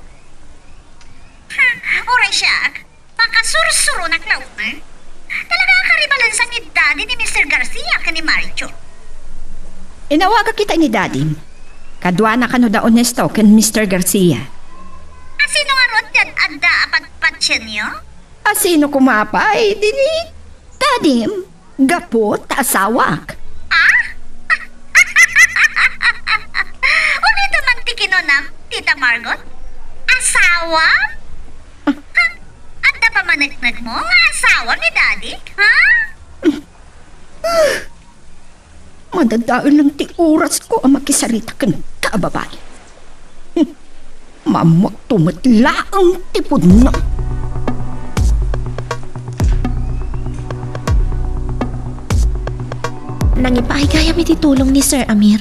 Ha, uray siak, makasursuronak laeng. Talaga a karibalansa ni Daddy ni Mister Garcia ken ni Maricho. Inawagak ita ni Daddy. Kaduana kano da Honesto ken Mister Garcia. A sino ngarud ti ad-adda a patpatienyo? A sino koma pay, dini? Pwedem, gapu ta asawak. Ah? Unay man ti kinunam, Tita Margot? Asawam? Ha? Adda pamaneknekmo nga asawam ni Daddy? Ha? Madadael lang ti orasko a makisarita kenka a babai. Maammoakto met laeng ti pudno. Nangipaay gayam iti tulong ni Sir Amir.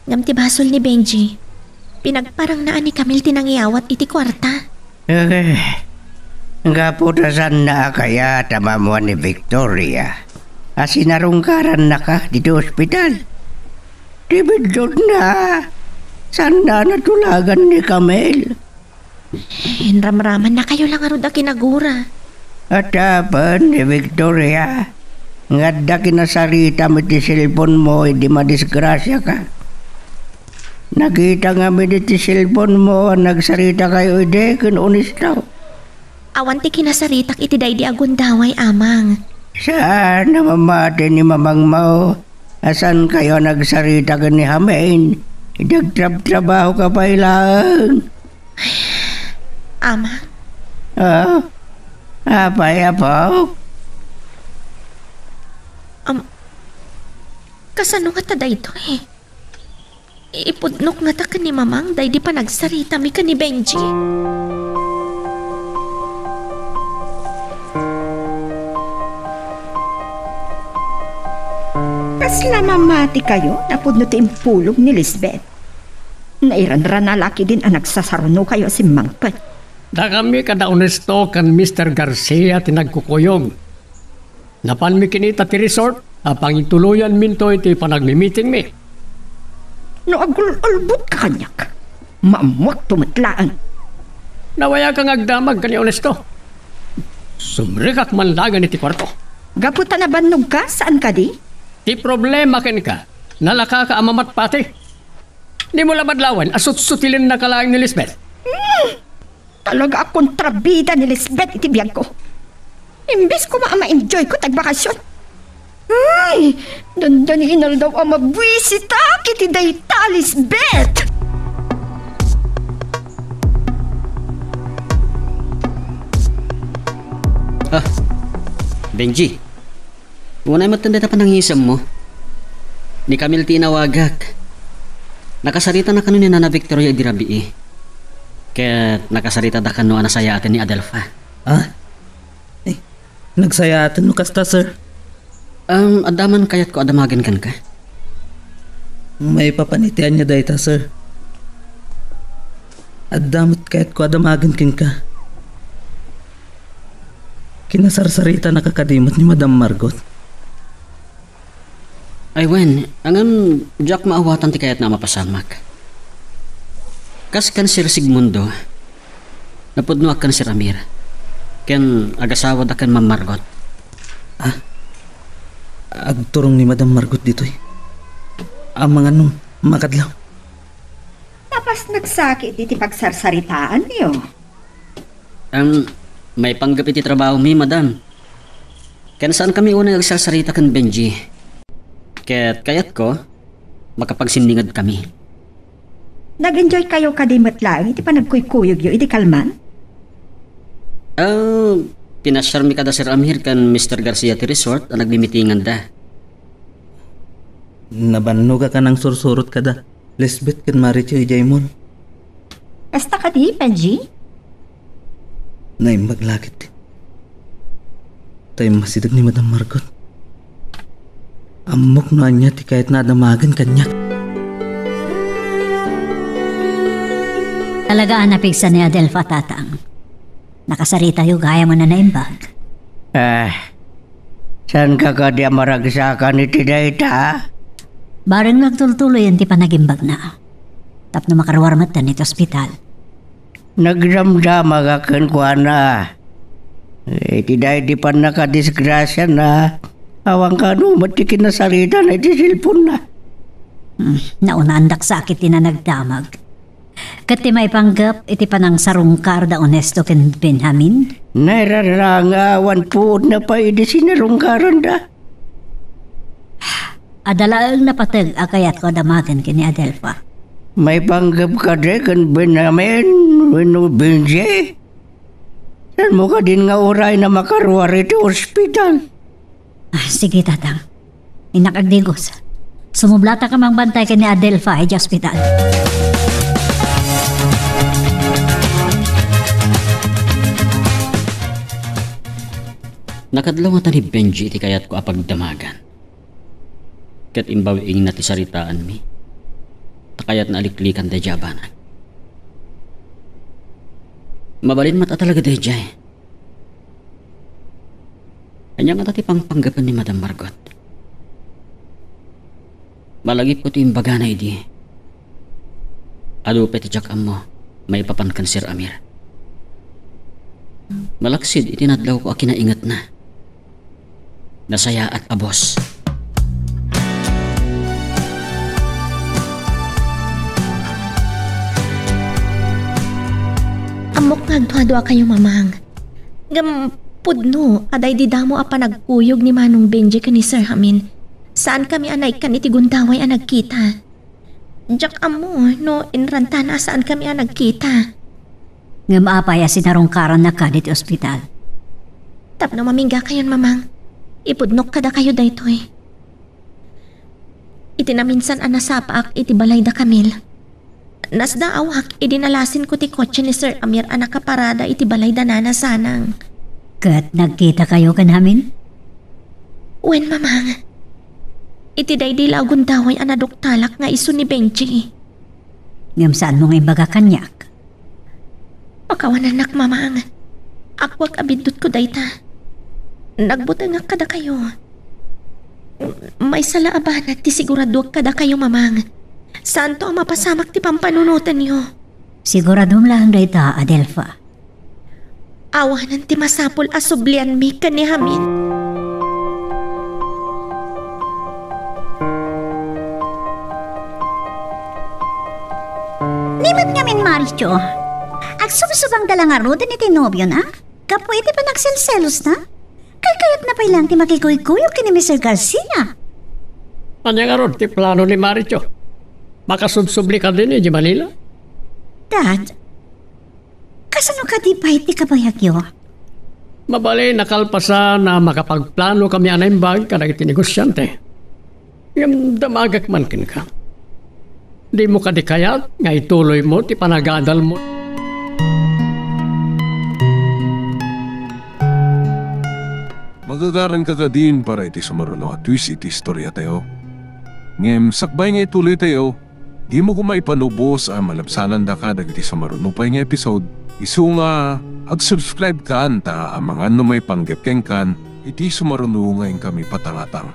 Ngem ti basol ni Benji, pinagparangna a ni Camille ti nangyawat iti kuarta. Eh, gapu ta saanna a kayat a maammuan ni Victoria a sinarungkarannaka ditoy ospital. Ti biddutna, saanna a natulagan ni Camille. Inramramannakayo la ngarud a kinagura. At apan ni Victoria, nga adda kinasaritam iti cellphone mo idi madisgrasiaka. Nakita ngamin iti cellphone mo a nagsaritakayo idi ken Onesto. Awan ti kinasaritak iti daydi a gundaway, Amang. Saan a mamati ni mamangmo a saankayo a nagsarita ken ni Hamin idi agtrabtrabahoka pay laeng? Ama? Ah? Apay, apo? Am, kasano ngata daytoy? Ipudnok ngata ken ni Mamang daydi panagsaritami ken ni Benji? Kasla mamatikayo napudno ti impulog ni Lisbeth? Nairanrana la ketdin a nagsasarunokayo a simmangpet. Dakami kada Onesto ken Mister Garcia ti nagkukuyog. Napanmi kinita ti resort a pangituloyanminto iti panagmimitingmi. No agul-ulbotka kaniak, maammuakto met laeng. Nawayatka nga agdamag ken ni Onesto. Sumrekak man laengen iti kuarto. Gapu ta nabannogka, saan kadi? Ti problema kenka, nalakaka a mamatpati. Dimo la madlawen a sutsutilennaka laeng ni Lisbeth. Hmm! Talaga a kontrabida ni Lisbeth iti biagko. Imbes koma a ma-enjoyko ti agbakasyon. Ay, dandani inaldaw a mabuisitak iti dayta a Lisbeth! Ah, Benji. Unay met dayta panangisemmo. Ni Camille ti inawagak. Nakasaritana kano ni Nana Victoria idi rabii. Ket nakasaritada kano a nasayaaten ni Adelfa. Ah? Eh, nagsayaaten no kasta, sir? Um, adda man kayatko a damagen kenka. Maipapan iti ania dayta, sir? Adda met kayatko a damagen kenka. Kinasarsaritanaka kadi met ni Madam Margot? Ay wen, ngem diak maawatan ti kayatna a mapasamak. Kas ken Sir Sigmundo, napudnoak ken Sir Amir, ken agasawada ken Ma'am Margot. Ah? Agturong ni Madam Margot ditoy. Amangan no makadlaw. Napasneksa ketdi ti pagsarsaritaanyo. Em, maipanggep iti trabahomi, madam. Ken saankami unay agsarsarita ken Benji. Ket kayatko, makapagsinningedkami. Nag-enjoykayo kadi met laeng iti panagkuykuyogyo idi kalman? Ah, pinasiarmi kada Sir Amir ken Mister Garcia ti resort a nagmimitinganda. Nabannogak a nangsursurot kada Lisbeth ken Marichu idiay mall. Kasta kadi, Benji? Naimbag la ketdi ta immasideg ni Madam Margot. Ammok no ania ti kayatna a damagen kaniak. Talaga a napigsa ni Adelfa, Tatang. Nakasaritayo gayam a naimbag. Ah, saanka kadi a maragsakan iti dayta? Bareng nagtultuloyen ti panagimbagna tapno makaruar metten iti ospital. Nagdamdamagak kenkuana. Iti daydi pannakadisgrasiana, awan kano met ti kinasaritana iti cellphone-na. Hmm, naunaandak sa ket ti nanagdamag. Ket ti maipanggep iti panangsarungkar da Onesto ken Benjamin? Nairaranga awan puodna pay idi sinarungkaranda. Adda laeng napateg a kayatko a damagen ken ni Adelfa. Maipanggep kadi ken Benjamin wenno Benji? Saanmo kadin nga urayna makaruar iti ospital? Ah, sige, Tatang. Innak agdigos. Sumublatak a mangbantay ken ni Adelfa idiay ospital. Nakadlawatan ni Benji iti kayatko a pagdamagan. Ket imbawiingna ti saritaanmi. Ta kayatna a liklikan daydiay a banag. Mabalin met a talaga daydiay. Ania ngata ti pangpanggapen ni Madam Margot? Malagipko ti imbagana idi, adu pay ti diak ammo maipapan ken Sir Amir. Malaksid iti nadlawko a kinaingetna, nasayaat a boss. Ammok nga agduaduakayo, Mamang. Ngem pudno a daydi damo a panagkuyog ni Manong Benji ken ni Sir Hamin. Saankami a naikkan iti gundaway a nagkita. Diak ammo no inrantana a saankami a nagkita. Ngem apay a sinarungkaranna kadi iti ospital? Tapno maminggakayon, Mamang, ipudnok kadakayo daytoy. Iti naminsan a nasapaak iti balay da Camille, nasdaawak idi nalasinko ti kotse ni Sir Amir a nakaparada iti balay da Nana Sanang. Ket nagkitakayo ken Hamin? Wen, Mamang. Iti daydi la a gundaway a naduktalak nga isu ni Benji. Ngem saanmo nga imbaga kaniak? Pakawanannak, Mamang. Akwak a biddutko dayta. Nagbutengak kadakayo. Maysa la a banag ti siguraduak kadakayo, Mamang. Saanto a mapasamak ti pampanunotenyo. Siguradom laeng dayta, Adelfa. Awanen ti masapul a sublianmi ken ni Hamin. Ni met ngamin, Maricho, agsubsubangda la ngaruden iti nobiona gapu iti panagselselosna? Kaykayatna pay laeng ti makikuykuyog ken ni Mister Garcia. Ania ngarud ti plano ni Maricho? Makasubsubli kadi idiay Manila? Dad, kasano kadi pay ti kabayagyo? Mabalin a kalpasan a makapagplanokami a naimbag kadagiti negosiante. Ngem damagek man kenka. Dimo kadi kayat nga ituloymo ti panagadalmo? Magagaranka kadin para iti sumaruno a twist iti istoriatayo. Ngem sakbay nga ituloytayo, dimo koma ipanubos a malabsanandaka dagiti sumaruno pay nga episode, isu nga agsubscribe kan ta amangan no maipanggep kenkan iti sumaruno nga inkami patangatang.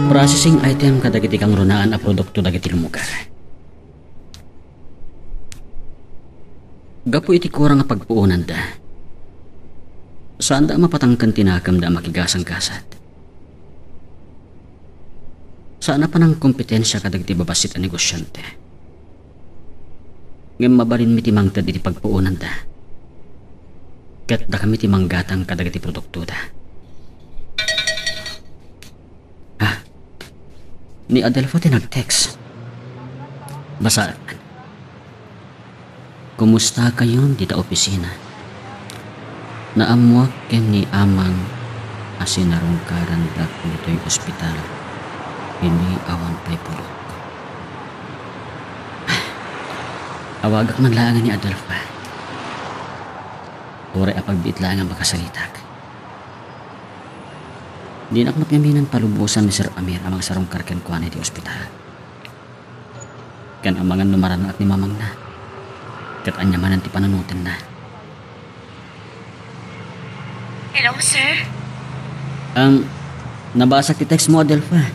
Processing item kadagiti kangrunaan a produkto dagiti lumugar. Gapu iti kurang a pagpuonanda, saanda a mapatangken ti nakemda a makigasanggasat. Saan a panangkompetensia kadagiti babassit a negosiante. Ngem mabalinmi ti mangted iti pagpuonanda. Ket dakami ti manggatang kadagiti produktoda. Ah, ni Adelfa ti nag-text. Basaen. Kumustakayon dita opisina? Naammoak ken ni Amang a sinarungkarandak ditoy ospital idi awan pay pulotko. Awagak man laeng ni Adelfa. Uray apagbiit laeng a makasaritak. Dinak met ngaminen palubosan ni Sir Amir a mangsarungkar kenkuana iti ospital. Ken amangan no marannak ni mamangna, ket ania manen ti panunotenna. Hello, sir? Ang, nabasak ti text mo, Adelfa.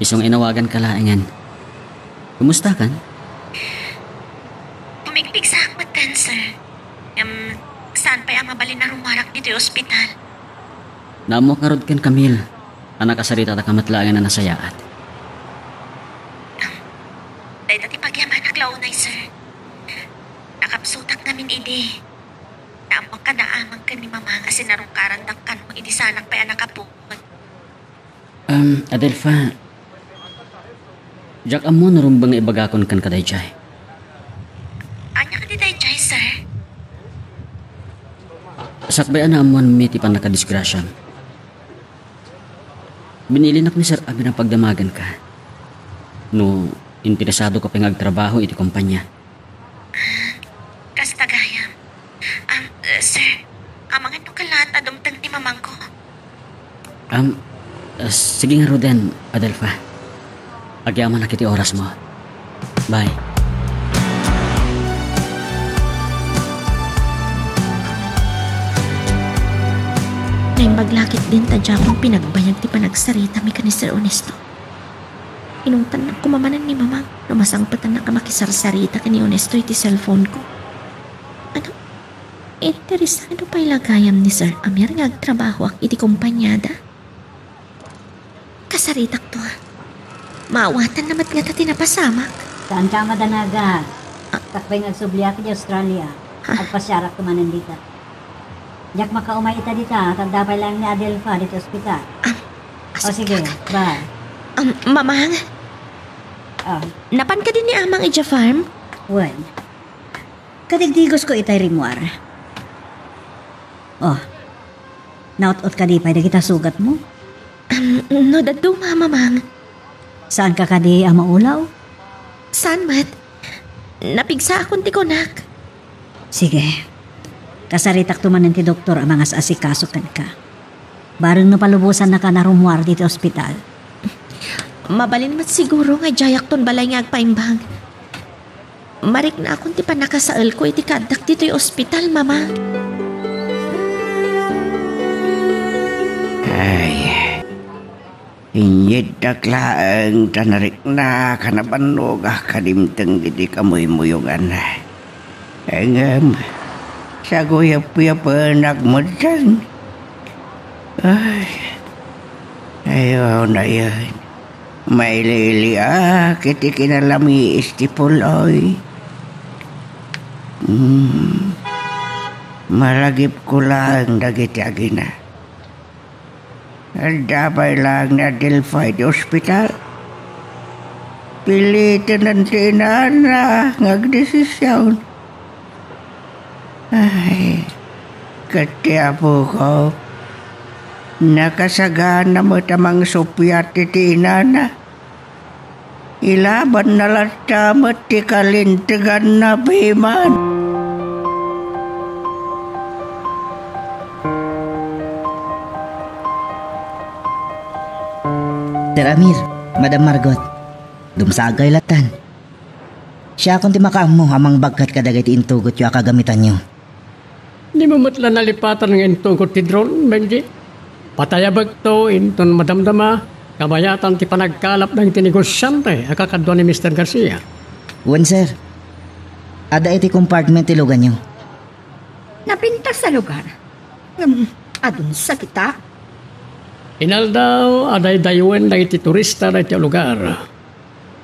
Isu nga inawagan ka laengen. Kumusta kan? Pumigpigsaak metten, sir. Em, saan pay a mabalin a rumarak ditoy ospital? Naammoak ngarud ken Camille a nakasaritataka met laengen a nasayaat. Dayta ti pagyamanak la unay, sir. Kapsutak ngamin idi. Naammoak kada amang ken ni Mamang a sinarungkarandak kano idi saanak pay a nakapugod. Um, Adelfa, diak ammo no rumbeng nga ibagakon kenka daydiay. Ania kadi daydiay, sir? Sakbay a naammoanmi ti pannakadisgrasiam, binilinak ni Sir Amir a pagdamagenka no interesado ka pay nga agtrabaho iti kompania. Kasta gayam. Ah, sir, amangan no kalaat a dumteng ti mamangko. Um, ah, sige ngaruden, Adelfa. Agyamanak iti orasmo. Bye. Naimbag la ketdin ta diakon pinagbayag ti panagsaritami ken ni Sir Ernesto. Inungtannak koma manen ni Mamang no masangpetannak a makisarsarita ken ni Ernesto iti cellphone-ko. Ano? Interesado pay la gayam ni Sir Amir nga agtrabahoak iti kompaniada? Kasaritakto, a. Maawatanna met ngata ti napasamak. Saanka a madanagan. Ah. Sakbay nga agsubliak iti Australia, ah, agpasiarakto manen dita. Diak makaumay ita dita, ta adda pay laeng ni Adelfa ditoy ospital. Ah, o, sige, bye. Um, Mamang? Ah. Napan kadi ni Amang idiay farm? Wen. Kadigdigos ko itay rimmuar. Oh, naut-ot kadi pay dagita sugatmo? Um, no dadduma, Mamang. Saanka kadi a maulaw? Saan met? Napigsaakon ti kunak. Sige. Kasaritakto manen ti doktor a mangas-asikaso kenka. Bareng no palubosannaka a rummuar ditoy ospital. Mabalin met siguro nga idiayakton balay nga agpaimbag. Mariknaakon ti pannakasaelko iti kaaddak ditoy ospital, Mama. Ay, inyeddak laeng ta nariknaak a nabannogak a dimteng iti kamuymuyongan. Ngem, saguyapyapenak metten. Ay, ayaw na yan. Mailiiliak iti kinalamiis ti puloy. Hmm. Malagipko laeng dagiti agina. Adda pay laeng ni Adelfa iti ospital. Pilitenen ti inana nga agdesision. Ay, ket ti apoko, nakasagana met a mangsuppiat iti inana. Ilabanna latta met ti kalinteganna piman. Sir Amir, Madam Margot, dumsagay lattan. Siakon ti makaammo a mangbagkat kadagiti intugotyo a kagamitanyo. Dimo met la nalipatan nga intugot ti drone, Benji. Patayabekto inton madamdama, kabayatan ti panagkalap dagiti negosiante a kakadua ni Mister Garcia. Wen, sir. Adda iti compartment ti luganyo. Napintas a lugar. Ngem, adun sa kita. Inaldaw a daydaywen dagiti turista daytoy a lugar.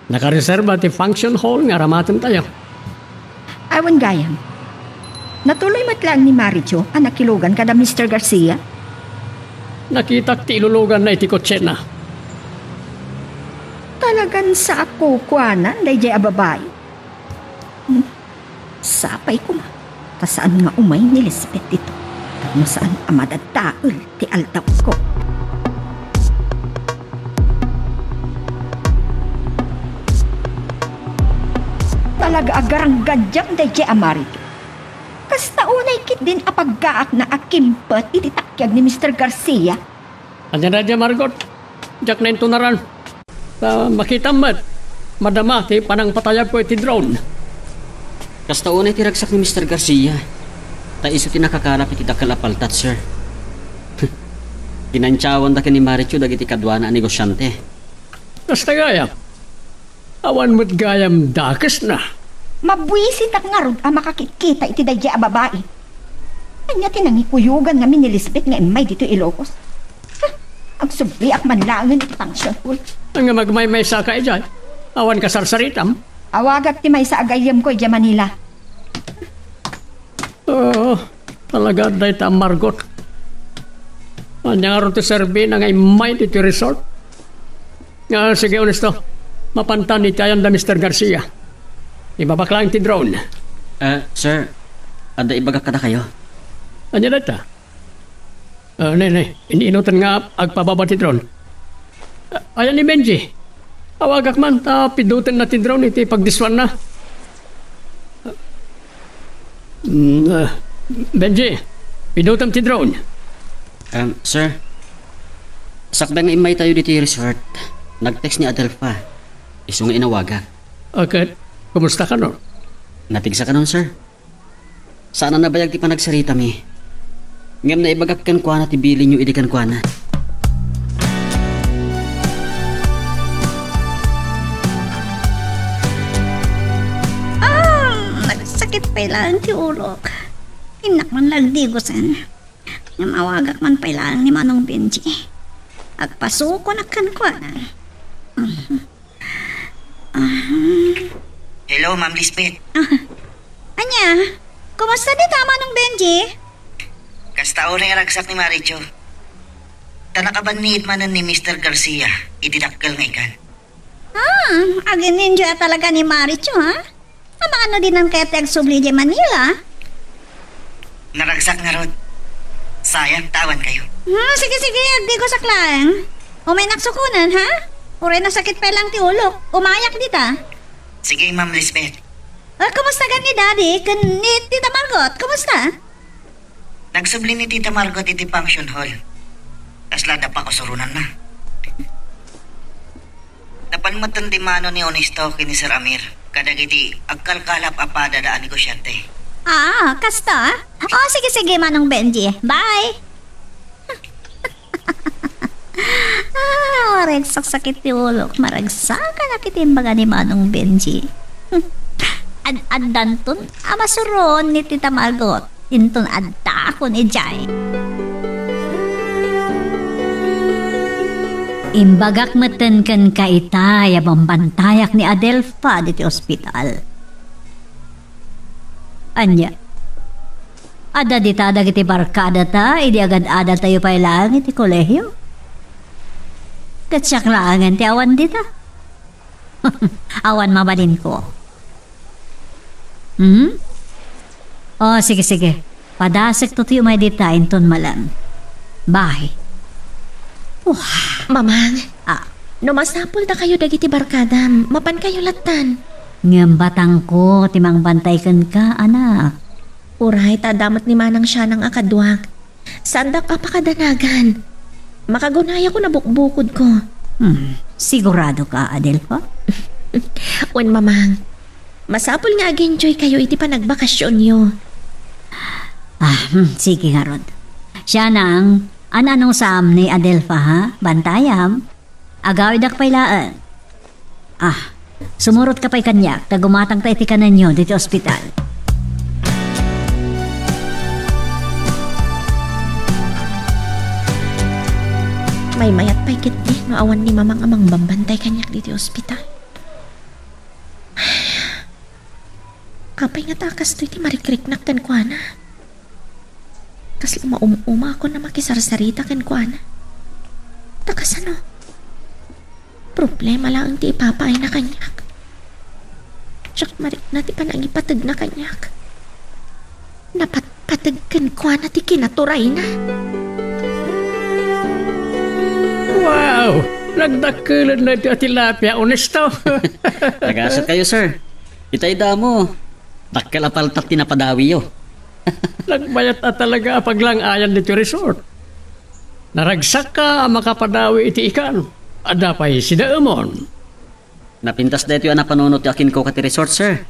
Nakareserba ti function hall nga aramatentayo. Awan gayam. Natuloy met laeng ni Marijo a nakilugan kada Mister Garcia. Nakitak ti iluluganna iti kotsena. Talagan sa a kukuanan daydiay a babai. Hmm. Sapay koma ta saan nga umay ni Lisbeth dito tapno saan a madadael ti aldawko. Talaga a garanggadiam daydiay a Marijo. Kasta unay ketdin a paggaakna a kimpet iti takiag ni Mister Garcia. Ania daydiay, Margot? Diak naintunaran. Ta makitam met, madama ti panangpatayabko iti drone. Kasta unay ti ragsak ni Mister Garcia. Ta isu ti nakakalap iti dakkel a paltat, sir. Kinantiawanda ken ni Marijo dagiti kaduana a negosiante. Kasta gayam. Awan met gayam dakesna. Mabuisitak ngarud a makakitkita iti daydiay a babai. Ania ti nangikuyogan ngamin ni Lisbeth nga immay ditoy Ilocos? Huh, agsubliak man laengen iti function hall. Ngem agmaymaysaka idiay. Awan kasarsaritam? Awagak ti maysa a gayyemko idiay Manila. Ah, talaga, dayta a Margot. Ania ngarud ti serbina nga immay ditoy resort? Ah, sige, Honesto. Mapanta ni ti ayan da Mister Garcia. Ibabak laeng ti drone. Ah, sir, adda ibagak kadakayo. Ania dayta? Ah, ne, ne, ininutan nga agpababa ti drone. Ah, ayan ni Benji. Awagak man, ta pidutenna ti drone iti pagdiswanna. Mm, ah, Benji, pidutem ti drone. Um, sir, sakbay nga immaytayo ditoy resort, nag-text ni Adelfa. Isu nga inawagak. Ah, ket, kumusta kano? Napigsa kanon, sir. Saan a nabayag ti panagsaritami. Ngem naibagak kenkuana ti bilinyo idi kenkuana. Ah, nagsakit pay laeng ti ulok. Innak man la agdigosen. Ngem awagak man pay laeng ni Manong Benji. Agpasukonak kenkuana. Ah. Hello, Ma'am Lisbeth. Ah. Ania? Kumusta dita, Manong Benji? Kasta uray a ragsak ni Maricho. Ta nakabanniit manen ni Mister Garcia iti dakkel nga ikan. Ah, ag-enjoy a talaga ni Maricho, ha? Maano dinan kayat ti agsubli idiay Manila? Naragsak ngarud. Sayang, ta awan kayo. Hmm, sige, sige, agdigosak laeng. Umaynak sukonen, ha? Uray nasakit pay laeng ti ulok. Umayak dita. Sige, Ma'am Lisbeth. Ah, kumusta gani ni Daddy? Ken ni Tita Margot, kumusta? Nagsubli ni Tita Margot iti function hall. Kasla adda pakusuronanna. Napan metten di mano ni Honesto ken ni Sir Amir kadagiti agkalkalap a padada a negosyante. Ah, kasta? Oh, sige, sige, Manong Benji. Bye. Ah, uray agsaksakit ti ulok. Maragsakanak iti imbaga ni Manong Benji. Ad-addanton a masuron ni Tita Margot. Inton addaakon idiay. Imbagak metten kenka itay a bambantayak ni Adelfa diti ospital. Ania? Adda dita dagiti barkadata idi agad-adatayo pay laeng iti kolehio? Ket siak laengen ti awan dita. Awan mabalinko. Hmm? Oh, sige, sige. Padasekto ti umay dita inton malem. Bye. Wah. Mamang, ah, no masapul dakayo dagiti barkadam, mapankayo lattan. Ngem batangko ti mangbantay kenka, anak. Uray ta adda met ni Manang Sianang a kaduak. Saandak a pakadanagan. Makagunayakon a bukbukodko. Hmm, sigurado ka, Adelfa? Wen, Mamang. Masapul nga ag-enjoy kayo iti panagbakasionyo. Ah, hmm, sige ngarud. Sianang, an-anong saam ni Adelfa, ha? Bantayam. Agawidak pay laeng. Ah, sumurot ka pay kaniak, ta gumatangta iti kanenyo diti ospital. Maymayat pay ketdi no awan ni Mamang a mangbambantay kaniak diti ospital. Apay ngata a kastoy ti marikriknak kenkuana? Kasla maum-umakon a makisarsarita kenkuana. Ta kasano? Problema laeng ti ipapaayna kaniak. Diak marikna ti panangipategna kaniak. Napatpateg kenkuana ti kinaturayna. Wow! Nagdakkelenna iti tilapia, Honesto. Nagasat kayo, sir. Itay damo. Dakkel a paltak ti napadawiyo. Nagbayat a talaga a paglang-ayan ditoy resort. Naragsakka a makapadawi iti ikan. Adda pay sidaemon. Napintas daytoy a napanunot ti akinko ka ti resort, sir.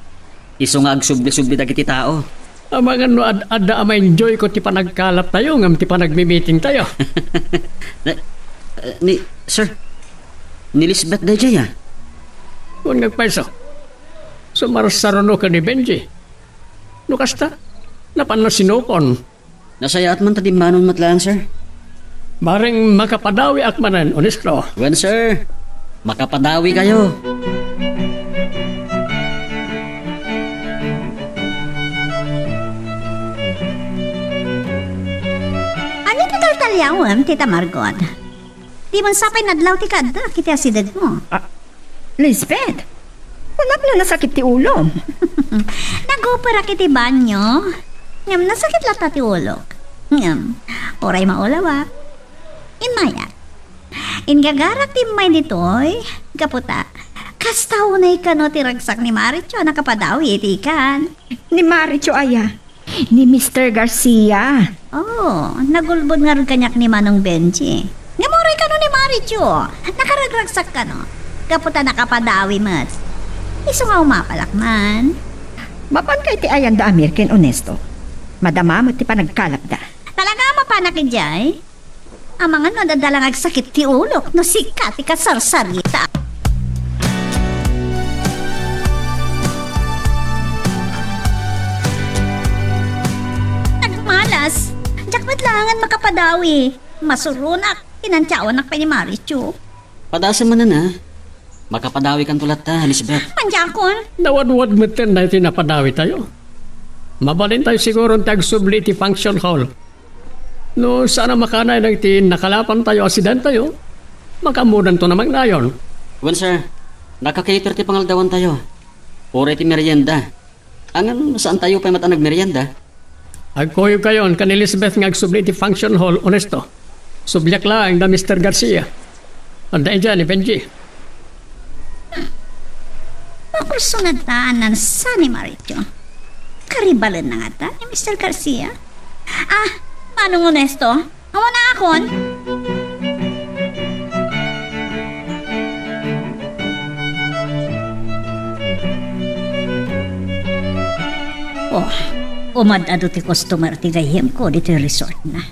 Isu nga agsubli-subli dagiti tao. Amangan no ad-, adda a ma-enjoy ko ti panagkalaptayo ngem ti panagmimitingtayo. Na, eh, ni, sir, ni Lisbeth daydiay, ah. Wen nga agpayso. Sumarsaruno ken ni Benji. No kasta, napanna sinukon. Nasayaat man ta dimmanon met laeng, sir. Bareng makapadawiak manen, Honesto. Wen, sir. Makapadawi kayo. Yawem, Tita Margot. Dimon sapay nadlaw ti kaaddak iti asidegmo. Ah, Lisbeth, kunam no nasakit ti ulom. Naguperak iti banyo. Ngem nasakit latta ti ulok. Ngem, uray maulawak. Immayak. Ingagarak ti immay ditoy, gapu ta kasta unay kano ti ragsak ni Maricho a nakapadawi iti ikan. Ni Maricho aya? Ni Mister Garcia. Oh, nagulbod ngarud kaniak ni Manong Benji. Ngem uray kano ni Maricho, nakaragragsak kano. Gapu ta nakapadawi met. Isu nga umapalak man. Mapanka iti ayanda a mirken, Onesto. Madama met ti panagkalapda. Talaga a mapanak idiay? Amangan no adda la nga agsakit ti ulok no sika ti kasarsarita. Nagmalas. Diak met laengen makapadawi. Masuronak. Inantiawanak pay ni Maricho. Padasem manen, a. Makapadawikanto latta, Lisbeth. Mandiakon. Nawadwad metten daytoy napadawitayo. Mabalintayo siguron ti agsubli iti function hall. No saan a makanay dagiti nakalapantayo a sidentayo, makaammodanto na mangnayon. Wen, sir. Naka-cater ti pangaldawantayo. Uray ti merienda. Ngem saantayo pay met a nagmerienda. Agkuyogkayon ken ni Lisbeth nga agsubli iti function hall, Onesto. Subliak laeng da Mister Garcia. Adda idiay ni Benji. Makurso ngata a nansa ni Maricho. Karibalenna ngata ni Mister Garcia. Ah, Manong Onesto, awan a akon. Oh, umad-adu ti customer ti gayyemko ditoy resortna.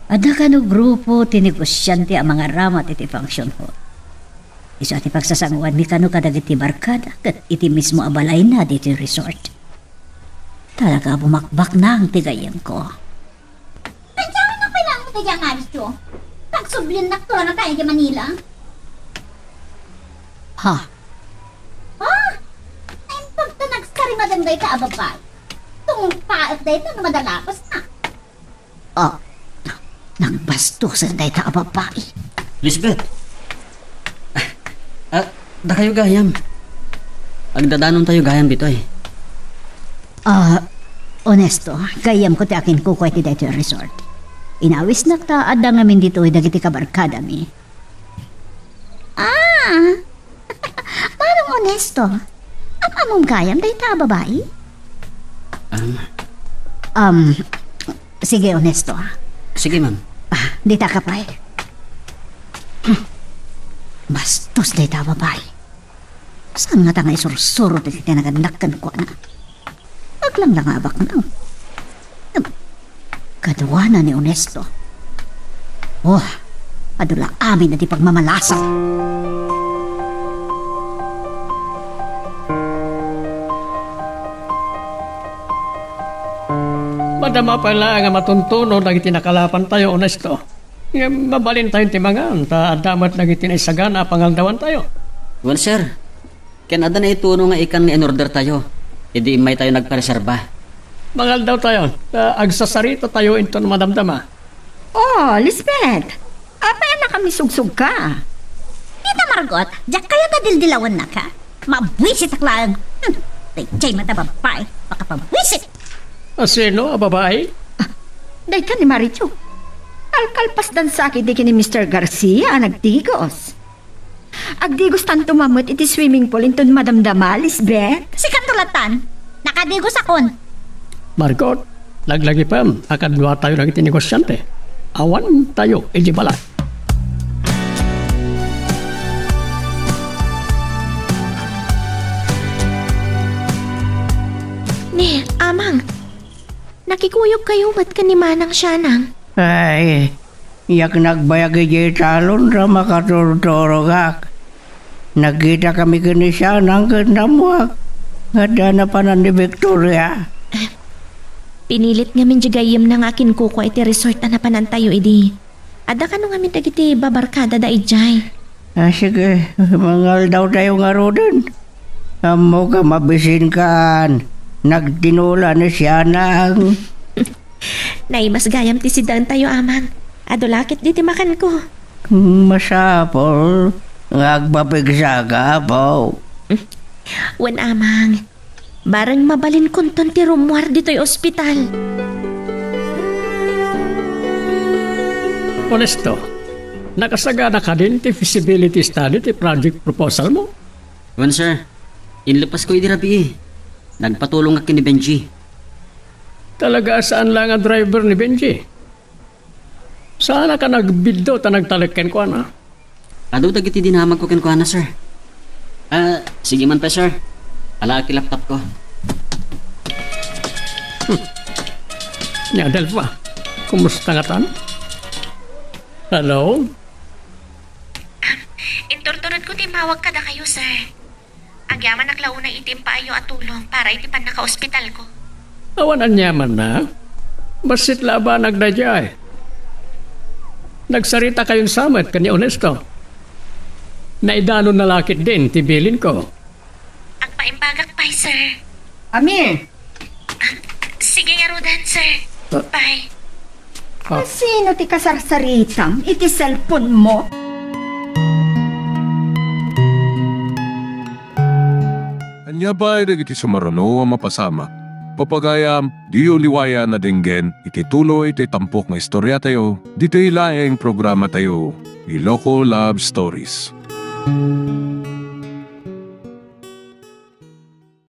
Adda kano grupo ti negosiante a mangaramat iti function hall. Isu ti pagsasanguanmi kano kadagiti barkada ket iti mismo a balayna ditoy resort. Talaga a bumakbaknang ti gayyemko. Ania nga pay laeng ti diay a Maricho? Pagsubliennakto la ngata idiay Manila. Ha? Ha? Naimbag ta nagsarimadan dayta a babai. Tungpaek dayta no madalapasna. Ah, nagbastosen dayta a babai. Lisbeth! Ah, dakayo gayam. Agdadanontayo gayam ditoy. Ah, Onesto, gayyemko ti akinkukua iti daytoy resort. Inawisnak ta adda ngamin ditoy dagiti kabarkadami. Ah! Manong Onesto, am-amom gayam dayta a babai? Um. Um, sige, Onesto, ah. Sige, ma'am. Ah, dita ka pay. Hmm. Bastos dayta a babai. Saan ngata nga isursuro dagiti nagannak kenkuana? Aglanglangabak lang. Kaduana ni Onesto. Oh, adu la amin a di pagmamalasaw. Madama pay laeng a matuntuno dagiti nakalapantayo, Onesto. Ngem mabalintayo ti mangan, ta adda met dagiti naisagana a pangaldawantayo. Wen, sir. Ken adda naituno nga ikan nga inordertayo idi immaytayo nagpareserba. Mangaldawtayo, ta agsasaritatayo inton madamdama. Oh, Lisbeth! Apay a nakangisugsogka? Tita Margot, diak kayat a dildilawennaka. Mabuisitak laeng. Hmm, daydiay met a babai, makapabuisit. A sino a babai? Ah, dayta ni Maricho. Kalkalpasdan sa ketdi ken ni Mister Garcia a nagdigos. Agdigostanto man met iti swimming pool inton madamdama, Lisbeth. Sika, tulatan. Nakadigosakon. Margot, laglagipem a kaduatayo dagiti negosiante. Awantayo iti balay. Ni, Amang, nakikuyogkayo met ken ni Manang Sianang. Ay, diak nagbayag idiay talon ta makaturturogak. Nagkitakami ken ni Sianang ket nammuak nga adda napanan ni Victoria. Pinilit ngamin diay gayyemna nga akinkukua iti resort a napanantayo idi. Adda kano ngamin dagiti babarkadada idiay. Ah, sige, mangaldawtayo ngaruden. Ammok a mabisinkan, nagtinula ni Sianang. Naimas gayam ti sidaentayo, Amang. Adu la ket ditoy makanko. Masapul nga agpapigsaka, Apo. Wen, Amang. Bareng mabalinkonton ti rummuar ditoy ospital. Honesto, nakasagana kadin ti feasibility study ti project proposal mo? Wen, sir. Inlepasko idi rabii. Nagpatulongak ken ni Benji. Talaga a saan la nga driver ni Benji? Saan a ka nagbiddo ta nagtalek kenkuana? Adu dagiti dinamagko kenkuana, sir. Ah, sige man pay, sir. Alaak ti laptop ko. Ni Adelfa, kumusta ngatan? Hello? Inturturedko ti immawag kadakayo, sir. Agyamanak la unay iti impaayyo a tulong para iti pannakaospitalko. Awan aniamanna. Bassit la a banag daydiay. Nagsaritakayon sa met ken ni Honesto. Naidanonna la ketdin ti bilinko. Agpaimbagak pay, sir. Amir! Sige ngaruden, sir. Ah. Bye. Ah. Sino ti kasarsaritam iti cellphone mo? Ania pay dagiti sumaruno a mapasamak? Papagayam, diyo liwayan a denggen iti tuloy ti tampok nga istoriatayo, ditoy laeng programatayo, Iloko Love Stories.